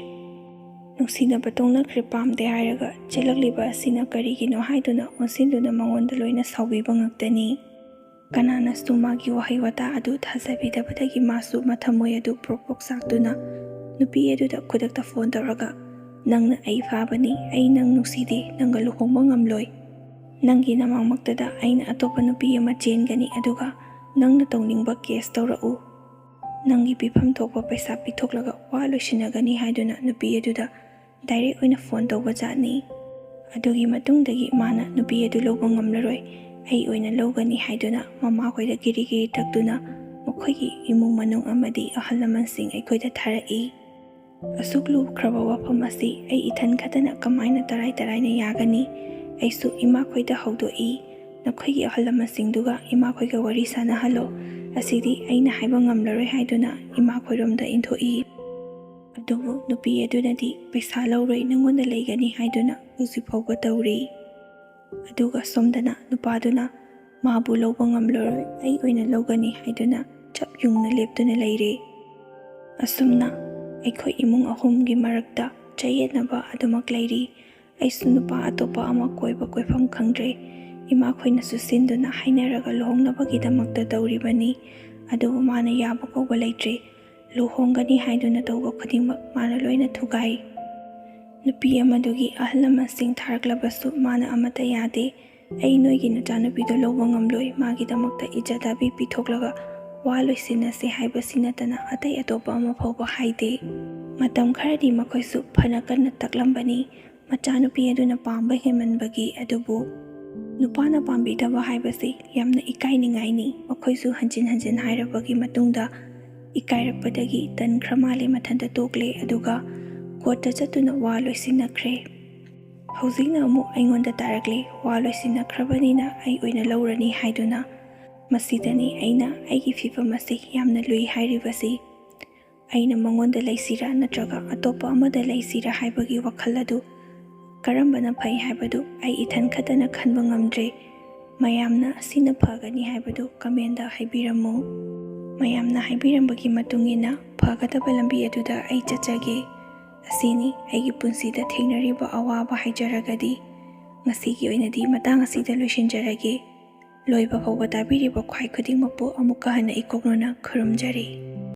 ꯅꯨꯡꯁꯤꯅꯕ ꯇꯣꯛꯅꯈ꯭ꯔꯦ, ꯄꯥꯝꯗꯦ ꯍꯥꯏꯔꯒ ꯆꯦꯜꯂꯛꯂꯤꯕ ꯑꯁꯤꯅ ꯀꯔꯤꯒꯤꯅꯣ ꯍꯥꯏꯗꯨꯅ ꯑꯣꯟꯁꯤꯟꯗꯨꯅ ꯃꯉꯣꯟꯗ ꯂꯣꯏꯅ ꯁꯥꯎꯕꯤꯕ ꯉꯥꯛꯇꯅꯤ꯫ ꯀꯅꯥꯅꯁꯨ ꯃꯥꯒꯤ ꯋꯥꯍꯩ ꯋꯥꯇꯥ ꯑꯗꯨ ꯊꯥꯖꯕꯤꯗꯕꯗꯒꯤ ꯃꯥꯁꯨ ꯃꯊꯃꯣꯏ ꯑꯗꯨ ꯄ꯭ꯔꯣꯛ ꯄ꯭ꯔꯣꯛ ꯆꯥꯛꯇꯨꯅ ꯅꯨꯄꯤ ꯑꯗꯨꯗ ꯈꯨꯗꯛꯇ ꯐꯣꯟ ꯇꯧꯔꯒ, "ꯅꯪꯅ ꯑꯩ ꯐꯥꯕꯅꯤ, ꯑꯩ ꯅꯪ ꯅꯨꯡꯁꯤꯗꯦ, ꯅꯪꯒ ꯂꯨꯍꯣꯡꯕ ꯉꯝꯂꯣꯏ꯫ ꯅꯪꯒꯤ ꯅꯃꯥꯡꯃꯛꯇꯗ ꯑꯩꯅ ꯑꯇꯣꯞꯄ ꯅꯨꯄꯤ ꯑꯃ ꯆꯦꯟꯒꯅꯤ, ꯑꯗꯨꯒ ꯅꯪꯅ ꯇꯧꯅꯤꯡꯕ ꯀꯦꯁ ꯇꯧꯔꯛꯎ꯫ ꯅꯪꯒꯤ ꯄꯤꯐꯝ ꯊꯣꯛꯄ ꯄꯩꯁꯥ ꯄꯤꯊꯣꯛꯂꯒ ꯋꯥ ꯂꯣꯏꯁꯤꯟꯅꯒꯅꯤ" ꯍꯥꯏꯗꯨꯅ ꯅꯨꯄꯤ ꯑꯗꯨꯗ ꯗꯥꯏꯔꯦꯛ ꯑꯣꯏꯅ ꯐꯣꯟ ꯇꯧꯕ ꯖꯥꯠꯅꯤ꯫ ꯑꯗꯨꯒꯤ ꯃꯇꯨꯡꯗꯒꯤ ꯃꯥꯅ ꯅꯨꯄꯤ ꯑꯗꯨ ꯂꯧꯕ ꯉꯝꯂꯔꯣꯏ, ꯑꯩ ꯑꯣꯏꯅ ꯂꯧꯒꯅꯤ ꯍꯥꯏꯗꯨꯅ ꯃꯃꯥꯈꯣꯏꯗ ꯀꯤꯔꯤ ꯀꯤꯔꯤ ꯇꯛꯇꯨꯅ ꯃꯈꯣꯏꯒꯤ ꯏꯃꯨꯡ ꯃꯅꯨꯡ ꯑꯃꯗꯤ ꯑꯍꯜ ꯂꯃꯟꯁꯤꯡ ꯑꯩꯈꯣꯏꯗ ꯊꯥꯔꯛꯏ꯫ ꯑꯁꯨꯛ ꯂꯨꯈ꯭ꯔꯕ ꯋꯥꯐꯝ ꯑꯁꯤ ꯑꯩ ꯏꯊꯟ ꯈꯛꯇꯅ ꯀꯃꯥꯏꯅ ꯇꯔꯥꯏ ꯇꯔꯥꯏꯅ ꯌꯥꯒꯅꯤ? ꯑꯩꯁꯨ ꯏꯃꯥꯈꯣꯏꯗ ꯍꯧꯗꯣꯛꯏ꯫ "ꯅꯈꯣꯏꯒꯤ ꯑꯍꯜ ꯂꯃꯟꯁꯤꯡꯗꯨꯒ ꯏꯃꯥꯈꯣꯏꯒ ꯋꯥꯔꯤ ꯁꯥꯟꯅꯍꯜꯂꯣ꯫ ꯑꯁꯤꯗꯤ ꯑꯩꯅ ꯍꯥꯏꯕ ꯉꯝꯂꯔꯣꯏ" ꯍꯥꯏꯗꯨꯅ ꯏꯃꯥꯈꯣꯏꯔꯣꯝꯗ ꯏꯟꯊꯣꯛꯏ꯫ ꯑꯗꯨꯕꯨ ꯅꯨꯄꯤ ꯑꯗꯨꯅꯗꯤ "ꯄꯩꯁꯥ ꯂꯧꯔꯣꯏ, ꯅꯉꯣꯟꯗ ꯂꯩꯒꯅꯤ" ꯍꯥꯏꯗꯨꯅ ꯍꯧꯖꯤꯛ ꯐꯥꯎꯕ ꯇꯧꯔꯤ꯫ ꯑꯗꯨꯒ ꯁꯣꯝꯗꯅ ꯅꯨꯄꯥꯗꯨꯅ ꯃꯥꯕꯨ ꯂꯧꯕ ꯉꯝꯂꯔꯣꯏ, ꯑꯩ ꯑꯣꯏꯅ ꯂꯧꯒꯅꯤ ꯍꯥꯏꯗꯨꯅ ꯆꯞ ꯌꯨꯡꯅ ꯂꯦꯞꯇꯨꯅ ꯂꯩꯔꯦ꯫ ꯑꯁꯨꯝꯅ ꯑꯩꯈꯣꯏ ꯏꯃꯨꯡ ꯑꯍꯨꯝꯒꯤ ꯃꯔꯛꯇ ꯆꯌꯦꯠꯅꯕ ꯑꯗꯨꯃꯛ ꯂꯩꯔꯤ꯫ ꯑꯩꯁꯨ ꯅꯨꯄꯥ ꯑꯇꯣꯞꯄ ꯑꯃ ꯀꯣꯏꯕ ꯀꯣꯏꯐꯝ ꯈꯪꯗ꯭ꯔꯦ꯫ ꯏꯃꯥꯈꯣꯏꯅꯁꯨ ꯁꯤꯟꯗꯨꯅ ꯍꯥꯏꯅꯔꯒ ꯂꯨꯍꯣꯡꯅꯕꯒꯤꯗꯃꯛꯇ ꯇꯧꯔꯤꯕꯅꯤ꯫ ꯑꯗꯨꯕꯨ ꯃꯥꯅ ꯌꯥꯕ ꯀꯧꯕ ꯂꯩꯇ꯭ꯔꯦ꯫ ꯂꯨꯍꯣꯡꯒꯅꯤ ꯍꯥꯏꯗꯨꯅ ꯇꯧꯕ ꯈꯨꯗꯤꯡꯃꯛ ꯃꯥꯅ ꯂꯣꯏꯅ ꯊꯨꯒꯥꯏ꯫ ꯅꯨꯄꯤ ꯑꯃꯗꯨꯒꯤ ꯑꯍꯜ ꯂꯃꯟꯁꯤꯡ ꯊꯥꯔꯛꯂꯕꯁꯨ ꯃꯥꯅ ꯑꯃꯠꯇ ꯌꯥꯗꯦ꯫ "ꯑꯩ ꯅꯣꯏꯒꯤ ꯅꯆꯥꯅꯨꯄꯤꯗꯣ ꯂꯧꯕ ꯉꯝꯂꯣꯏ, ꯃꯥꯒꯤꯗꯃꯛꯇ ꯏꯖꯠ ꯑꯕꯤ ꯄꯤꯊꯣꯛꯂꯒ ꯋꯥ ꯂꯣꯏꯁꯤꯟꯅꯁꯦ" ꯍꯥꯏꯕꯁꯤ ꯅꯠꯇꯅ ꯑꯇꯩ ꯑꯇꯣꯞꯄ ꯑꯃ ꯐꯥꯎꯕ ꯍꯥꯏꯗꯦ꯫ ꯃꯇꯝ ꯈꯔꯗꯤ ꯃꯈꯣꯏꯁꯨ ꯐꯅ ꯀꯟꯅ ꯇꯛꯂꯝꯕꯅꯤ꯫ ꯃꯆꯥꯅꯨꯄꯤ ꯑꯗꯨꯅ ꯄꯥꯝꯕ ꯍꯦꯟꯃꯟꯕꯒꯤ꯫ ꯑꯗꯨꯕꯨ ꯅꯨꯄꯥꯅ ꯄꯥꯝꯕꯤꯗꯕ ꯍꯥꯏꯕꯁꯤ ꯌꯥꯝꯅ ꯏꯀꯥꯏꯅꯤꯡꯉꯥꯏꯅꯤ꯫ ꯃꯈꯣꯏꯁꯨ ꯍꯟꯖꯤꯟ ꯍꯟꯖꯤꯟ ꯍꯥꯏꯔꯕꯒꯤ ꯃꯇꯨꯡꯗ ꯏꯀꯥꯏꯔꯛꯄꯗꯒꯤ ꯇꯟꯈ꯭ꯔ ꯃꯥꯜꯂꯦ, ꯃꯊꯟꯇ ꯇꯣꯛꯂꯦ꯫ ꯑꯗꯨꯒ ꯀꯣꯔꯠꯇ ꯆꯠꯇꯨꯅ ꯋꯥ ꯂꯣꯏꯁꯤꯟꯅꯈ꯭ꯔꯦ꯫ ꯍꯧꯖꯤꯛꯅ ꯑꯃꯨꯛ ꯑꯩꯉꯣꯟꯗ ꯇꯥꯔꯛꯂꯦ꯫ ꯋꯥ ꯂꯣꯏꯁꯤꯟꯅꯈ꯭ꯔꯕꯅꯤꯅ ꯑꯩ ꯑꯣꯏꯅ ꯂꯧꯔꯅꯤ ꯍꯥꯏꯗꯨꯅ꯫ ꯃꯁꯤꯗꯅꯤ ꯑꯩꯅ ꯑꯩꯒꯤ ꯐꯤꯕꯝ ꯑꯁꯤ ꯌꯥꯝꯅ ꯂꯨꯏ ꯍꯥꯏꯔꯤꯕꯁꯤ꯫ ꯑꯩꯅ ꯃꯉꯣꯟꯗ ꯂꯩꯁꯤꯔꯥ ꯅꯠꯇ꯭ꯔꯒ ꯑꯇꯣꯞꯄ ꯑꯃꯗ ꯂꯩꯁꯤꯔꯥ ꯍꯥꯏꯕꯒꯤ ꯋꯥꯈꯜ ꯑꯗꯨ ꯀꯔꯝꯕꯅ ꯐꯩ ꯍꯥꯏꯕꯗꯨ ꯑꯩ ꯏꯊꯟ ꯈꯛꯇꯅ ꯈꯟꯕ ꯉꯝꯗ꯭ꯔꯦ꯫ ꯃꯌꯥꯝꯅ ꯑꯁꯤꯅ ꯐꯒꯅꯤ ꯍꯥꯏꯕꯗꯨ ꯀꯃꯦꯟꯗ ꯍꯥꯏꯕꯤꯔꯝꯃꯨ꯫ ꯃꯌꯥꯝꯅ ꯍꯥꯏꯕꯤꯔꯝꯕꯒꯤ ꯃꯇꯨꯡ ꯏꯟꯅ ꯐꯒꯗꯕ ꯂꯝꯕꯤ ꯑꯗꯨꯗ ꯑꯩ ꯆꯠꯆꯒꯦ꯫ ꯑꯁꯤꯅꯤ ꯑꯩꯒꯤ ꯄꯨꯟꯁꯤꯗ ꯊꯦꯡꯅꯔꯤꯕ ꯑꯋꯥꯕ ꯍꯥꯏꯖꯔꯒꯗꯤ꯫ ꯉꯁꯤꯒꯤ ꯑꯣꯏꯅꯗꯤ ꯃꯇꯥꯡ ꯑꯁꯤꯗ ꯂꯣꯏꯁꯤꯟꯖꯔꯒꯦ꯫ ꯂꯣꯏꯕ ꯐꯥꯎꯕ ꯇꯥꯕꯤꯔꯤꯕ ꯈ꯭ꯋꯥꯏ ꯈꯨꯗꯤꯡꯃꯛꯄꯨ ꯑꯃꯨꯛꯀ ꯍꯟꯅ ꯏꯀꯣꯛꯅꯅ ꯈꯨꯔꯨꯝꯖꯔꯤ꯫